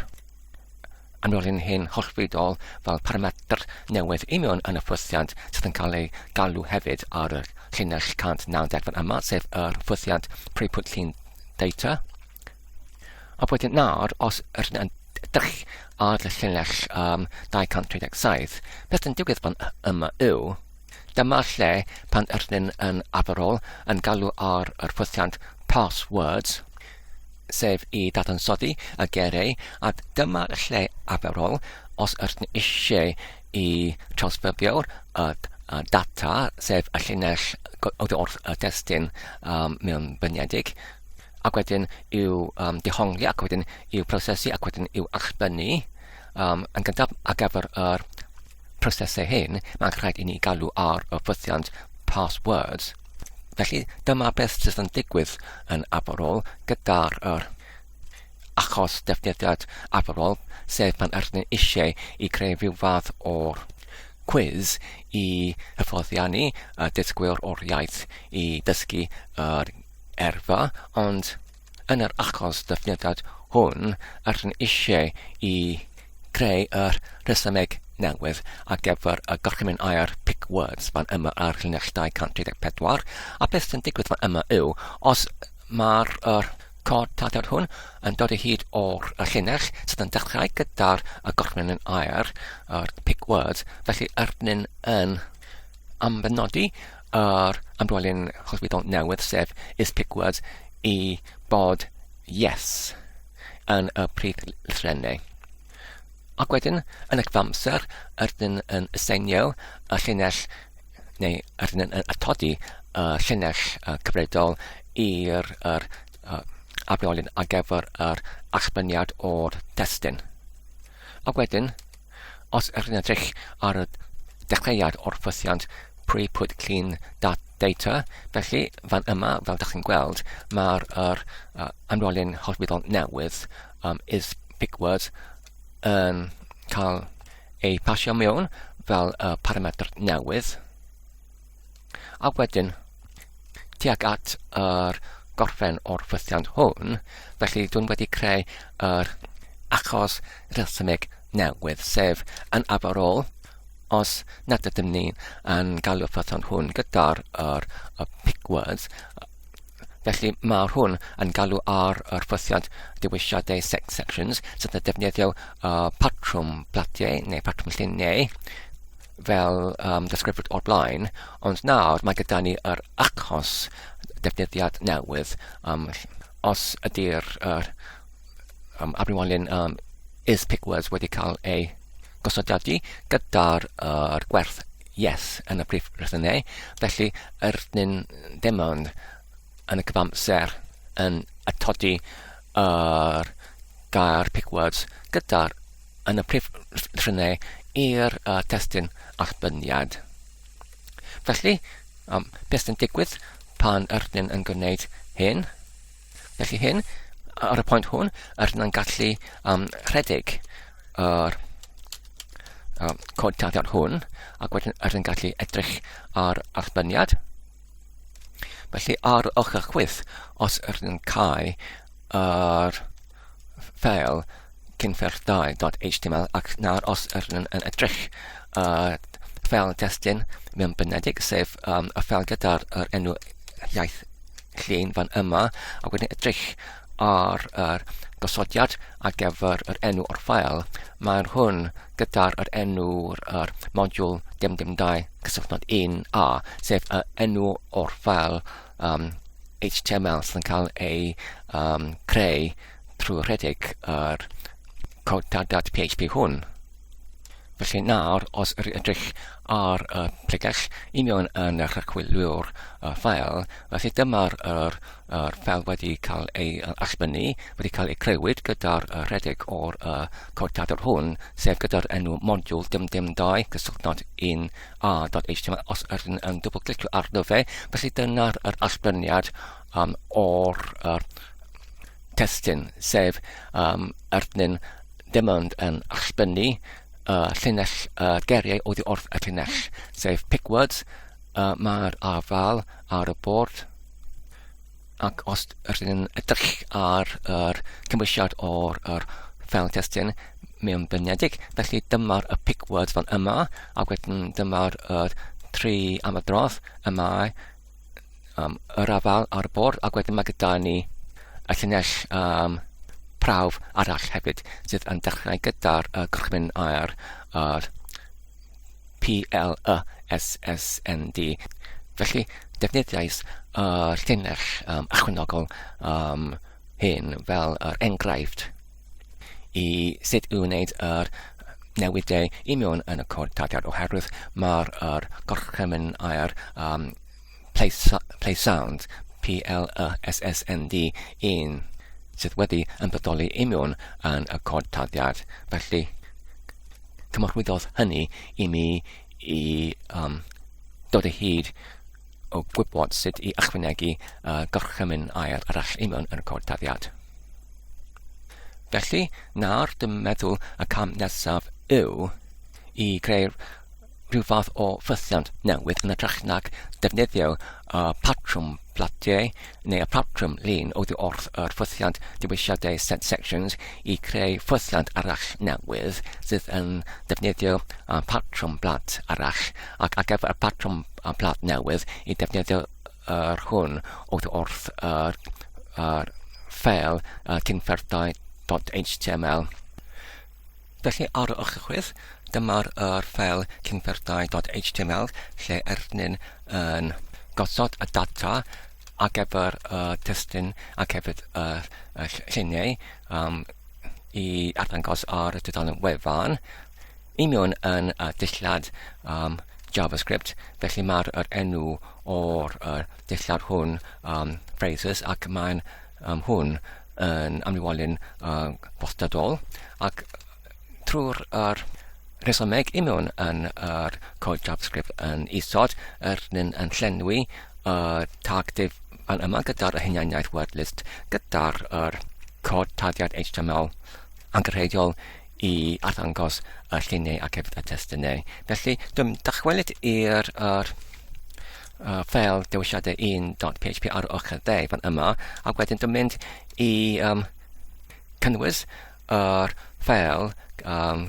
amrywiolyn hyn hollfudol fel parametr newydd i mewn yn y ffwythiant sydd yn cael ei galw hefyd ar y llinell 190 fan yma, sef yr ffwythiant pre-put llun data. A wedyn nawr, os ydyn yn edrych ar y llinell um, 237, beth yn digwydd fan yma yw, dyma lle pan ydyn yn arferol yn galw ar yr ffwythiant passwords, sef i ddadansoddi y geiriau, a dyma lle arferol os ydyn eisiau i trawsffurfio'r y data, sef y llinell oddi wrth y destun um, mewnbyniedig, ac wedyn i'w um, dehongli, ac wedyn i'w prosesu, ac wedyn i'w allbynnu. Um, yn gyntaf, ar gyfer yr prosesau hyn, mae'n rhaid i ni galw ar y ffythiant passwords. Felly, dyma beth sydd yn digwydd yn arferol gyda'r yr achos defnyddiad arferol, sef pan ydyn ni eisiau i creu rhyw fath o'r cwiz i hyfforddiannu y dysgwyr o'r iaith i dysgu yr erfa, ond yn yr achos defnyddiad hwn, rydyn eisiau i creu yr rhesymeg newydd ar gyfer y gorchymyn air pick words fan yma ar llinell 234, a beth sy'n digwydd fan yma yw, os mae'r er cod tadad hwn yn dod o hyd o'r llinell sydd yn dechrau gyda'r y gorchymyn yn air, yr pick words, felly ydyn yn ambenodi yr amrwelyn hollwyddol newydd, sef is pick words, i bod yes yn y prif lythrennau. Ac wedyn, yn y cyfamser, ydyn yn seinio y llinell, neu ydyn yn atodi y llinell cyfredol i'r yr, arwelyn ar gyfer yr allbyniad o'r testun. Ac wedyn, Os ydych chi'n edrych ar y dechreuad o'r ffythiant pre-put clean data, felly fan yma, fel ydych chi'n gweld, mae'r er, amrolyn hollwyddol newydd um, is pick words yn cael ei pasio mewn fel y parametr newydd. A wedyn, tuag at yr gorffen o'r ffythiant hwn, felly dwi'n wedi creu yr achos rhesymeg newydd, sef yn arferol, os nad ydym ni yn galw y ffythiant hwn gyda'r yr, y pick words, felly mae'r hwn yn galw ar yr ffythiant dewisiadau sex sections sydd yn defnyddio uh, patrwm platiau neu patrwm lluniau fel um, disgrifiwyd o'r blaen, ond nawr mae gyda ni yr achos defnyddiad newydd. Um, os ydy'r er, um, abrywolyn um, is pick words wedi cael ei gosodiadu gyda'r er gwerth yes yn y prif rhesymau, felly yr ni'n ddim ond yn y cyfamser yn atodi yr gair pick words gyda'r yn y prif llythrennau i'r uh, testun allbyniad. Felly, um, beth sy'n digwydd pan ydyn yn gwneud hyn? Felly hyn, ar y pwynt hwn, ydyn yn gallu um, rhedeg yr um, cod taddiad hwn, ac wedyn ydyn yn gallu edrych ar allbyniad. Felly ar ochr chwith, os ydyn yn cau yr ffeil cynffyrdd2.html ac nawr os ydyn yn edrych ar ffeil testun mewnbynedig, sef um, y ffeil gyda'r yr enw iaith llun fan yma, ac wedyn edrych ar yr gosodiad ar gyfer yr enw o'r ffael, mae'r hwn gyda'r yr enw'r yr modiwl dim dim 2 cysylltnod 1a, sef y enw o'r ffael um, HTML sydd yn cael ei um, creu trwy rhedeg yr cod.php hwn. Felly nawr, os yr edrych ar y pregell i mewn yn y rhagwylwyr y ffael, felly dyma'r yr, yr ffael wedi cael ei allbynnu, wedi cael ei creuwyd gyda'r rhedeg o'r uh, cod tadr hwn, sef gyda'r enw modiwl dim dim 2 cysylltnod 1 a.html os ydyn yn dwbl clicio arno fe, felly dyna'r yr allbyniad um, o'r yr testun, sef um, ydyn dim ond yn allbynnu uh, llinell uh, geriau oddi wrth y llinell, sef pick words, uh, mae'r afal ar y bord, ac os rydyn yn edrych ar yr cymwysiad o'r yr ffeil testun mewnbynedig, felly dyma'r y pick words fan yma, ac wedyn dyma'r yr tri amadrodd y mae um, yr afal ar y bord, ac wedyn mae gyda ni y llinell um, prawf arall hefyd sydd yn dechrau gyda'r uh, gorchymyn air yr P L Y S S N D. Felly, defnyddiais y llinell um, ychwanegol um, hyn fel yr enghraifft i sut i wneud yr newidiau i mewn yn y cod tarddiad oherwydd mae'r yr gorchymyn air um, play, play sound P L Y S S N D un sydd wedi ymddodoli i mewn yn y cod tarddiad. Felly, cymeradwyodd hynny i mi i um, dod o hyd o gwybod sut i ychwanegu uh, gorchymyn air arall i mewn yn y cod tarddiad. Felly, nawr dwi'n meddwl y cam nesaf yw i greu rhyw fath o ffythiant newydd yn hytrach nag defnyddio y patrwm platiau neu y patrwm lun oddi wrth yr ffythiant dewisiadau set sections i creu ffythiant arall newydd sydd yn defnyddio y patrwm plat arall ac ar gyfer y patrwm plat newydd i defnyddio yr hwn oddi wrth yr, yr ffeil uh, cynferthau.html. Felly ar y ochr chwith, dyma'r yr ffeil cynferthau.html lle erdyn yn gosod y data ar gyfer y testun ac hefyd y, y lluniau um, i arddangos ar y tudalen wefan. I mewn yn y dillad um, JavaScript, felly mae'r yr enw o'r yr dillad hwn um, phrases ac mae'n um, hwn yn amrywolyn uh, gwastadol ac trwy'r yr rhesymeg i mewn yn yr cod JavaScript yn isod, yr nyn yn llenwi y tag div fan yma gyda'r hunaniaeth word list gyda'r yr cod taddiad HTML angenrheidiol i arddangos y lluniau ac hefyd y testunau. Felly, dwi'n dychwelyd i'r yr, uh, ffeil dewisiadau 1.php ar ochr dde fan yma, ac wedyn dwi'n mynd i um, cynnwys yr ffeil um,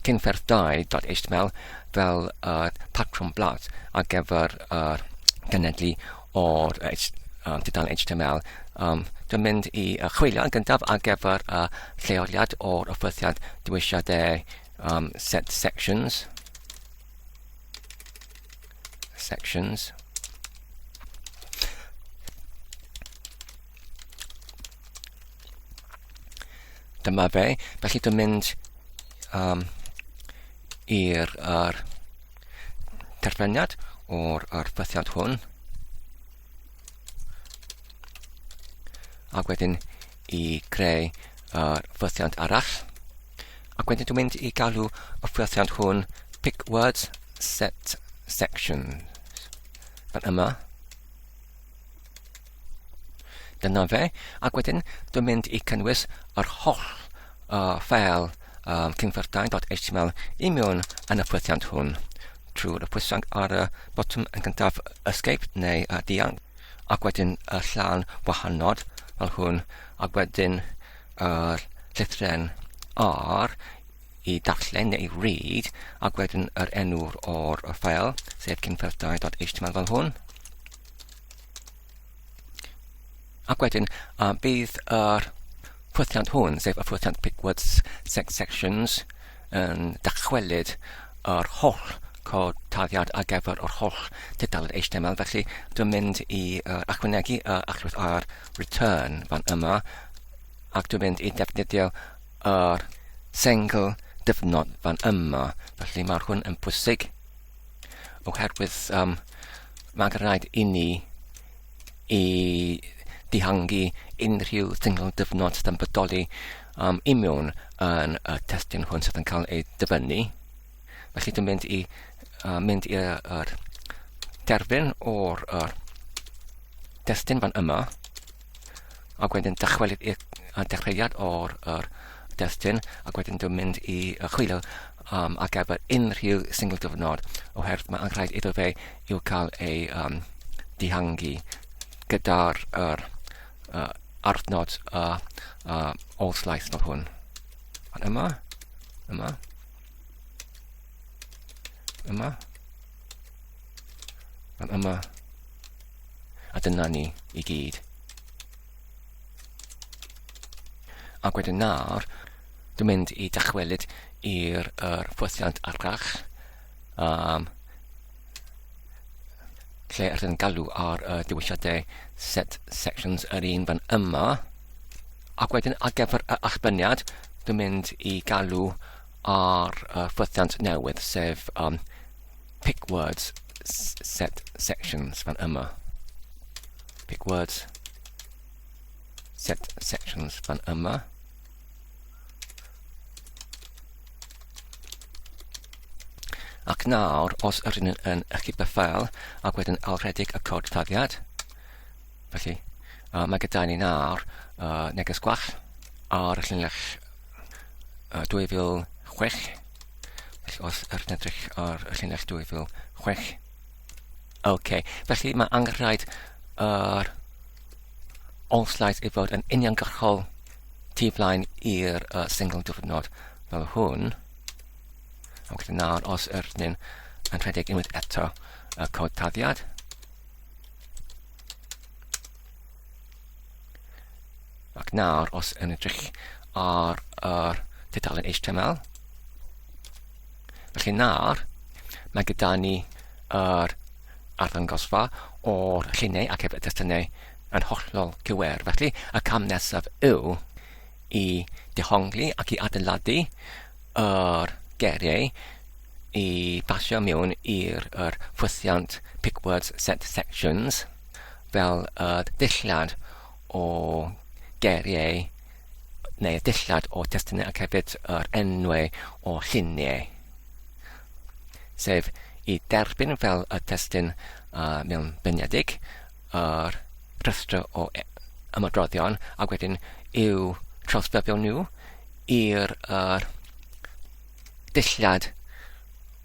cynferth2.html fel y patrwm blat ar gyfer yr genedlu o'r um, tudalen HTML. Um, dwi'n mynd i uh, chwilio yn gyntaf ar gyfer y uh, lleoliad o'r offythiad dewisiadau um, set sections. Sections. Dyma fe. Felly dwi'n mynd um, i'r er terfyniad o'r er ffythiant hwn. Ac wedyn i creu yr ffythiant arall. Ac wedyn dwi'n mynd i galw y ffythiant hwn pick words set sections. Fan yma. Dyna fe. Ac wedyn, dwi'n mynd i cynnwys yr holl uh, ffeil um, cynfertau.html i mewn yn y ffwythiant hwn trwy'r pwysau ar y botwm yn gyntaf escape neu uh, dianc ac wedyn y llan wahanod fel hwn ac wedyn yr llythren R i darllen neu read ac wedyn yr enw o'r ffeil sef cynfertau.html fel hwn. Ac wedyn, uh, bydd yr ffwythiant hwn, sef y ffwythiant Pickwords Sex Sections, yn dychwelyd yr holl cod tarddiad ar gyfer yr holl tudalen HTML. Felly, dwi'n mynd i uh, ychwanegu y allwedd ar return fan yma, ac dwi'n mynd i defnyddio yr sengl dyfnod fan yma. Felly mae'r hwn yn pwysig oherwydd um, mae'n rhaid i ni i dihangu unrhyw sengl dyfnod sydd yn bodoli um, i mewn yn y testun hwn sydd yn cael ei dyfynnu. Felly dwi'n mynd i uh, mynd i'r terfyn o'r er testun fan yma ac wedyn dychwelyd i'r dechreuad o'r er destun ac wedyn dwi'n mynd i chwilio um, ar gyfer unrhyw single diwrnod oherwydd mae anrhaid iddo fe i'w cael ei um, dihangu gyda'r er, uh, arnod uh, uh, all slice fel hwn. Fan yma, yma, yma, fan yma, A dyna ni i gyd. Ac wedyn nawr, dwi'n mynd i dychwelyd i'r er ffwythiant arall, lle rydyn yn galw ar y dewisiadau set sections yr un fan yma. Ac wedyn ar gyfer y allbyniad, dwi'n mynd i galw ar y ffwythiant newydd, sef pick words set sections fan yma. Pick words set sections fan yma. Ac nawr, os ydyn yn, yn ychydig y ffael ac wedyn alrhedeg y cod taddiad, felly mae gyda ni nawr neges gwall ar y llinell 2006. Felly os ydyn edrych ar y llinell 2006, OK, felly mae angenrhaid yr all slides i fod yn uniongyrchol tu flaen i'r single diwrnod fel hwn. Ac felly nawr, os yr ni'n yn rhedeg unwaith eto y cod taddiad, ac nawr, os yn edrych ar yr tudalen HTML, felly nawr, mae gyda ni yr arddangosfa o'r lluniau ac hefyd y testunau yn hollol gywir. Felly, y cam nesaf yw i dehongli ac i adeiladu yr geiriau i basio mewn i'r yr ffwythiant pick words set sections fel y dillad o geiriau neu y dillad o testunau ac hefyd yr enwau o lluniau, sef i derbyn fel y testun mewn beniedig yr rhestr o e, ymadroddion ac wedyn i'w trawsffurfio nhw i'r yr dillad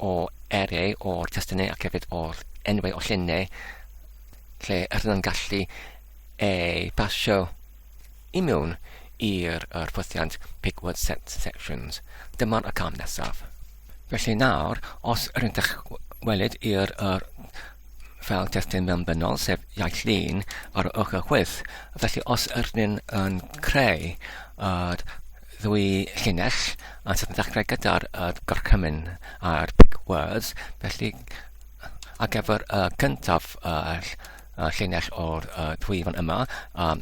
o eiriau o'r testunau ac hefyd o'r enwau o lluniau lle ydyn nhw'n gallu ei basio i mewn i'r yr ffwythiant Pick Word Set Sections. Dyma'r y cam nesaf. Felly nawr, os yr ydych weled i'r yr fel testun mewnbynnol, sef iaith lun, ar y ochr chwith, felly os ydyn yn creu yr ddwy llinell, a sydd yn dechrau gyda'r gorchymyn a'r pick words, felly ar gyfer y cyntaf y llinell o'r ddwy fan yma,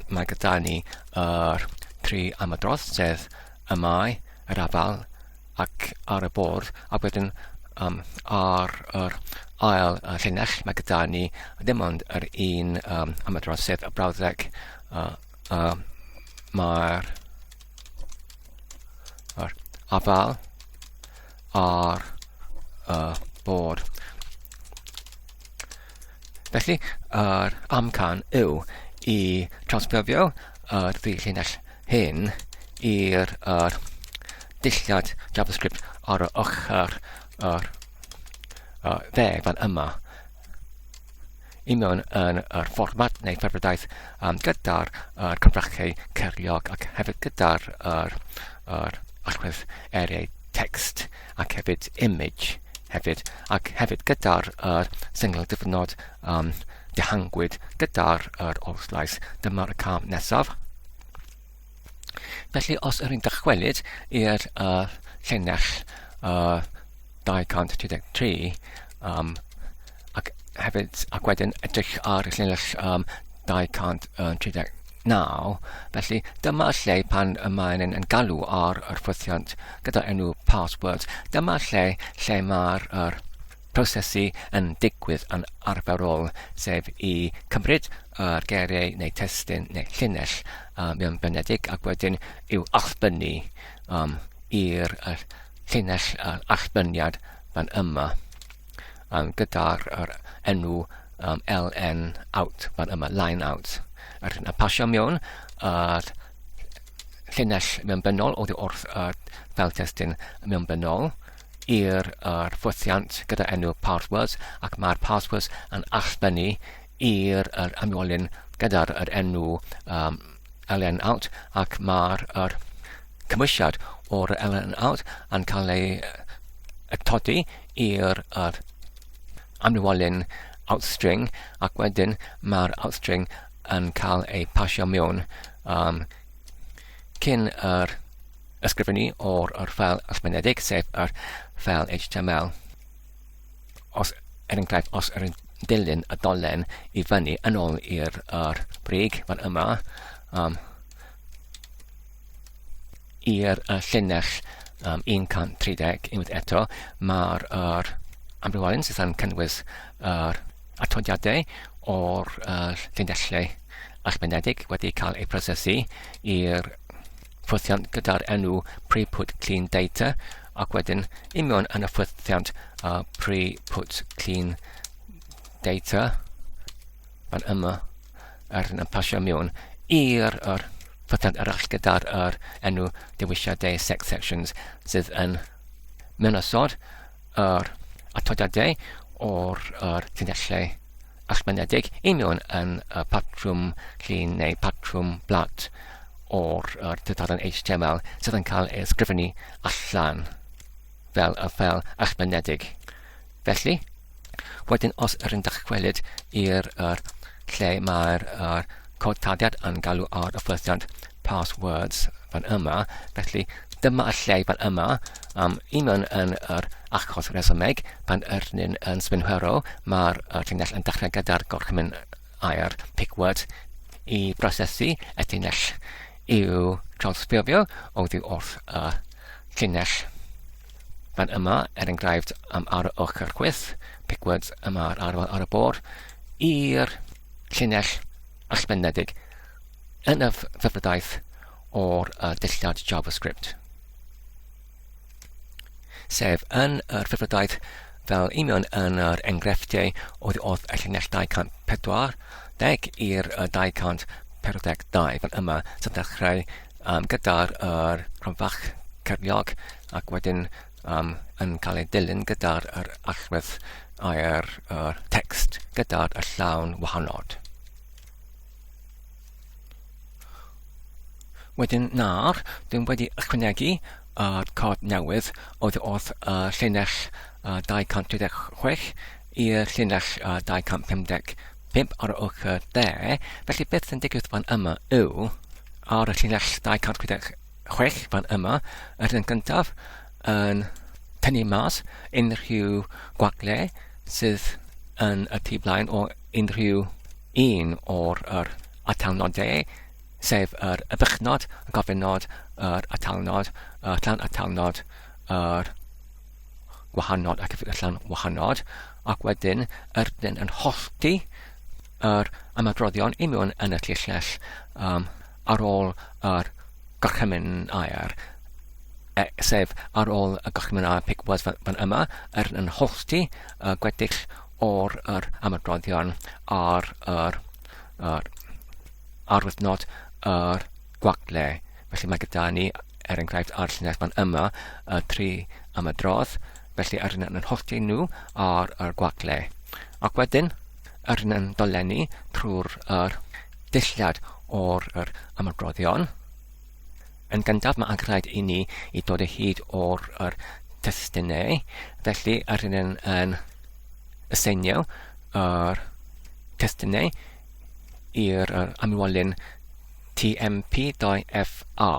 mae gyda ni yr tri ymadrodd, sef y mae, yr afal, ac ar y bwrdd, ac wedyn um, ar yr ail llinell mae gyda ni ddim ond yr un ymadrodd, sef y brawddeg mae'r yr afal ar y bwrdd. Felly, yr amcan yw i trawsffurfio yr ddwy llinell hyn i'r yr dillad JavaScript ar y ochr yr dde fan yma i mewn yn yr fformat neu ffurfwraeth um, gyda'r yr cyfrachau ceiriog ac hefyd gyda'r yr, yr allwedd eiriau text ac hefyd image hefyd ac hefyd gyda'r yr sengl dyfynod um, dehangwyd gyda'r yr olslais. Dyma'r cam nesaf. Felly os yr yn dychwelyd i'r llinell 233 ac hefyd ac wedyn edrych ar y llinell 239, felly dyma lle pan y mae'n yn galw ar yr ffwythiant gyda enw passwords. Dyma lle lle mae'r yr prosesu yn digwydd yn arferol, sef i cymryd yr geiriau neu testun neu llinell mewn benedig ac wedyn i'w allbynnu um, i'r uh, llinell allbyniad fan yma um, gyda'r yr enw um, LN out fan yma, line out. Yr y pasio mewn yr llinell mewnbynnol oddi wrth y fel testun mewnbynnol i'r yr ffwythiant gyda enw passwords ac mae'r passwords yn allbynnu i'r yr amwolyn gyda'r yr enw um, LN out ac mae'r yr cymwysiad o'r LN out yn cael ei atodi i'r yr amwolyn outstring ac wedyn mae'r outstring yn cael ei pasio mewn um, cyn yr ysgrifennu o'r yr ffeil allmenedig, sef yr ffeil HTML. Os, er enghraifft, os yr dilyn y dolen i fyny yn ôl i'r yr brig fan yma, i'r llinell 130 unwaith eto, mae'r yr amrywiolyn sydd yn cynnwys yr atodiadau o'r llinellau allbennedig wedi cael eu prosesu i'r ffwythiant gyda'r enw pre-put clean data ac wedyn i mewn yn y ffwythiant pre-put clean data fan yma er yn pasio mewn i'r yr ffwythiant arall gyda'r yr enw dewisiadau sex sections sydd yn mewnosod yr atodiadau o'r yr llinellau allbennedig i mewn yn y patrwm llun neu patrwm blat o'r yr tudalen HTML sydd yn cael ei ysgrifennu allan fel y ffeil allbennedig. Felly, wedyn os yr yn dychwelyd i'r yr lle mae'r yr cod taddiad yn galw ar y ffwythiant passwords fan yma, felly dyma y lle fan yma, i mewn yn yr achos resymeg, pan yr ni'n yn synhwyro, mae'r llinell yn dechrau gyda'r gorchymyn air pick word i brosesu y llinell i'w trawsffurfio oddi wrth y llinell fan yma, er enghraifft, ar y ochr chwith, pick words yma ar, ar, ar y bord, i'r llinell allbennedig yn y ffefrydaeth o'r dillad JavaScript. Sef yn yr ffefrydaeth fel union yn yr enghreifftiau oedd oedd y llinell 240 i'r 242 fan yma sy'n dechrau gyda'r yr rhan fach cyrliog ac wedyn yn cael ei dilyn gyda'r yr allwedd a'r yr text gyda'r y llawn wahanod. Wedyn nawr, dwi'n wedi ychwanegu yr cod newydd oedd wrth y llinell 236 i'r llinell 255 ar y ochr dde. Felly beth sy'n digwydd fan yma yw, ar y llinell 236 fan yma, yr un gyntaf yn tynnu mas unrhyw gwagle sydd yn y tu blaen o unrhyw un o'r yr atalnodau, sef yr ybychnod, y gofynnod, yr atalnod, y llan atalnod, yr gwahanod ac y llan wahanod, ac wedyn yr dyn yn hollti yr ymadroddion i mewn yn y llinell ar ôl yr gorchymyn air, sef ar ôl y gorchymyn air pick words fan, fan yma, yr yn hollti y gweddill o'r yr ymadroddion ar yr, yr arwyddnod yr gwagle. Felly mae gyda ni, er enghraifft, ar llinell fan yma, y tri ymadrodd, felly yr un yn hollti nhw ar yr gwagle. Ac wedyn, yr un yn dolenni trwy'r yr dillad o'r yr ymadroddion. Yn gyntaf, mae angen i ni i dod o hyd o'r yr testunau, felly yr un yn, yn aseinio yr testunau i'r amwolyn TMP2FA.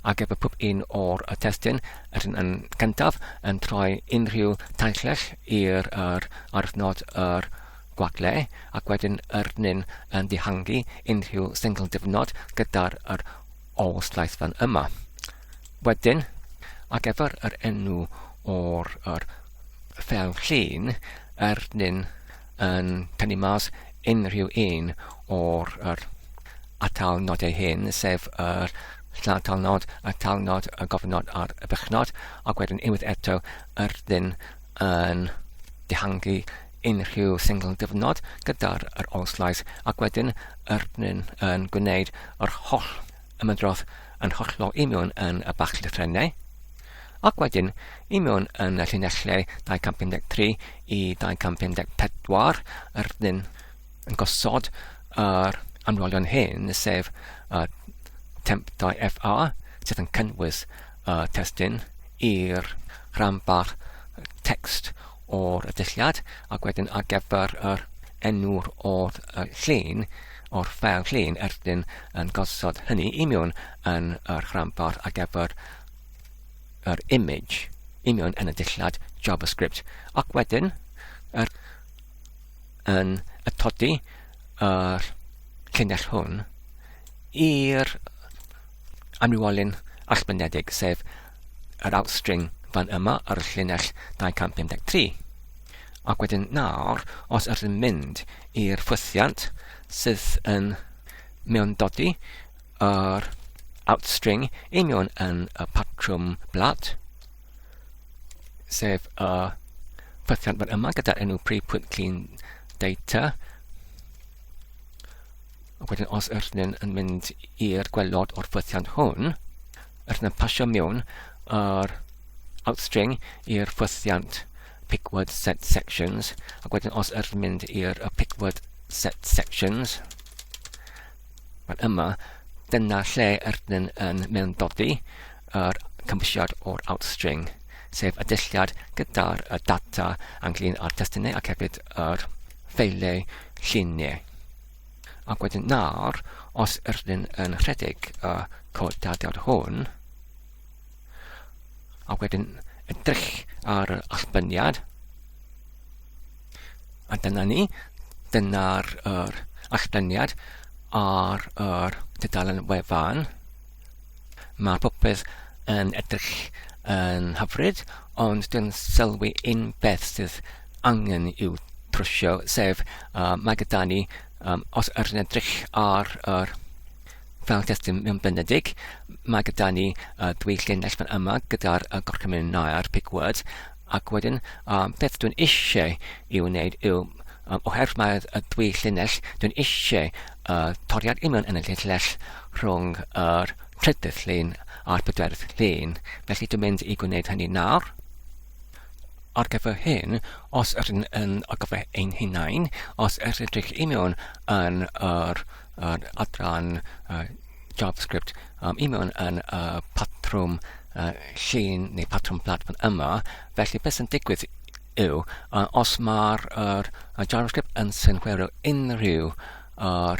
Ar gyfer pob un o'r y testun, yr un yn gyntaf yn troi unrhyw tancell i'r yr arfnod yr gwagle, ac wedyn yr un yn dihangu unrhyw single difnod gyda'r yr ôl slaes fan yma. Wedyn, ar gyfer yr enw o'r yr ffeil llun, yr un yn tynnu mas unrhyw un o'r yr atalnodau hyn, sef yr llatalnod, y talnod, y gofnod a'r y bychnod, ac wedyn unwaith eto yr ddyn yn dihangu unrhyw single diwrnod gyda'r yr ôl-slaes, ac wedyn yr ddyn yn gwneud yr holl ymadrodd yn hollol i mewn yn y bach llythrennau. Ac wedyn, i mewn yn y llinellau 253 i 254, yr ydyn yn gosod yr amrywiolion hyn, sef y temp 2FA, sydd yn cynnwys y testun i'r rhanbarth text o'r dulliad, ac wedyn ar gyfer yr enw'r o'r llun, o'r ffeil llun erdyn yn gosod hynny i mewn yn yr rhanbarth ar gyfer yr image i mewn yn y dillad JavaScript ac wedyn yr yn atodi yr llinell hwn i'r amrywiolyn allbynedig, sef yr outstring fan yma ar y llinell 253. Ac wedyn nawr, os ydych yn mynd i'r ffwythiant sydd yn mewndodi yr outstring i mewn yn y patrwm blat, sef y ffwythiant fan yma gyda'r enw pre.clean data, Ac wedyn os ydyn yn mynd i'r gwelod o'r ffwythiant hwn, ydyn yn pasio mewn yr outstring i'r ffwythiant pickword set sections, ac wedyn os ydyn mynd i'r pickword set sections, fan yma, dyna lle ydyn yn mewndodi yr cymwysiad o'r outstring, sef y dulliad gyda'r data ynglyn â'r testunau ac hefyd yr ffeiliau lluniau. Ac wedyn nawr, os ydyn yn rhedeg y cod dadiad hwn, ac wedyn edrych ar yr allbyniad, a dyna ni, dyna'r yr allbyniad ar yr tudalen wefan. Mae popeth yn edrych yn hyfryd, ond dwi'n sylwi un beth sydd angen i'w trwsio, sef mae gyda ni, os ydyn edrych ar yr fel testun mewnbynedig, mae gyda ni dwy llinell fan yma gyda'r gorchymyn a'r pick words, ac wedyn beth dwi'n eisiau i'w wneud yw, oherwydd mae y dwy llinell, dwi'n eisiau toriad i mewn yn y llinell rhwng yr trydydd llun a'r pedwerydd llun. Felly dwi'n mynd i gwneud hynny nawr. Ar gyfer hyn, os ydyn yn ar gyfer ein hunain, os ydych i mewn yn yr, yr adran JavaScript, i mewn yn y patrwm llun neu patrwm plat fan yma, felly beth sy'n digwydd yw, os mae'r yr, JavaScript yn synhwyro unrhyw yr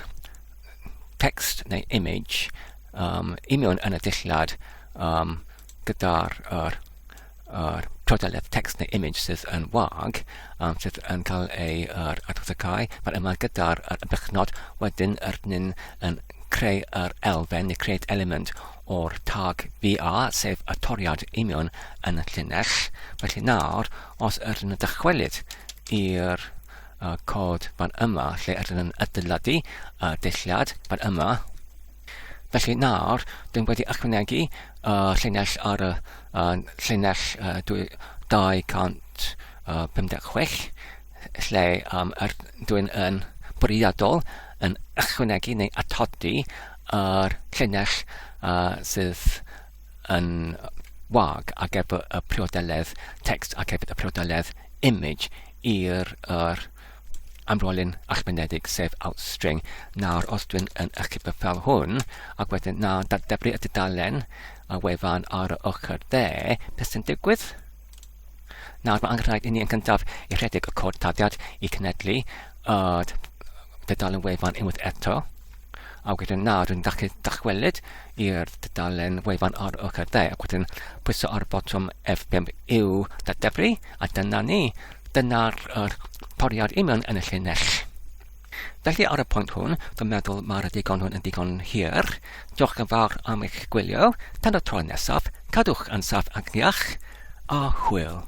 text neu image i mewn yn y dillad gyda'r yr, yr prodaledd text neu image sydd yn wag, sydd yn cael ei yr arddangosau, mae'r yma gyda'r yr ymrychnod, wedyn yr nyn yn creu yr elfen neu create element o'r tag VR, sef y toriad union yn y llinell. Felly nawr, os ydyn yn dychwelyd i'r cod fan yma, lle ydyn yn adeiladu y dulliad fan yma, Felly nawr, dyn wedi ychwanegu y llinell ar y llinell 256, lle dwi'n yn bwriadol yn ychwanegu neu atodi yr llinell sydd yn wag ar gyfer y priodeledd text ac hefyd y priodeledd image i'r yr amrolyn allbynedig, sef outstring. Nawr, os dwi'n yn ychydig fel hwn, ac wedyn na dadebru y dudalen y wefan ar y ochr dde, beth sy'n digwydd? Nawr, mae angen rhaid i ni yn cyntaf i rhedeg y cod taddiad i cenedlu y dudalen wefan unwaith eto. A wedyn nawr dwi'n gallu dychwelyd i'r dudalen wefan ar ochr dde, ac wedyn pwyso ar botwm F5 i'w dadebru, a dyna ni. Dyna'r yr toriad union yn y llinell. Felly ar y pwynt hwn, dwi'n meddwl mae'r digon hwn yn digon hir. Diolch yn fawr am eich gwylio. Tan y tro nesaf, cadwch yn saff ac iach, a hwyl.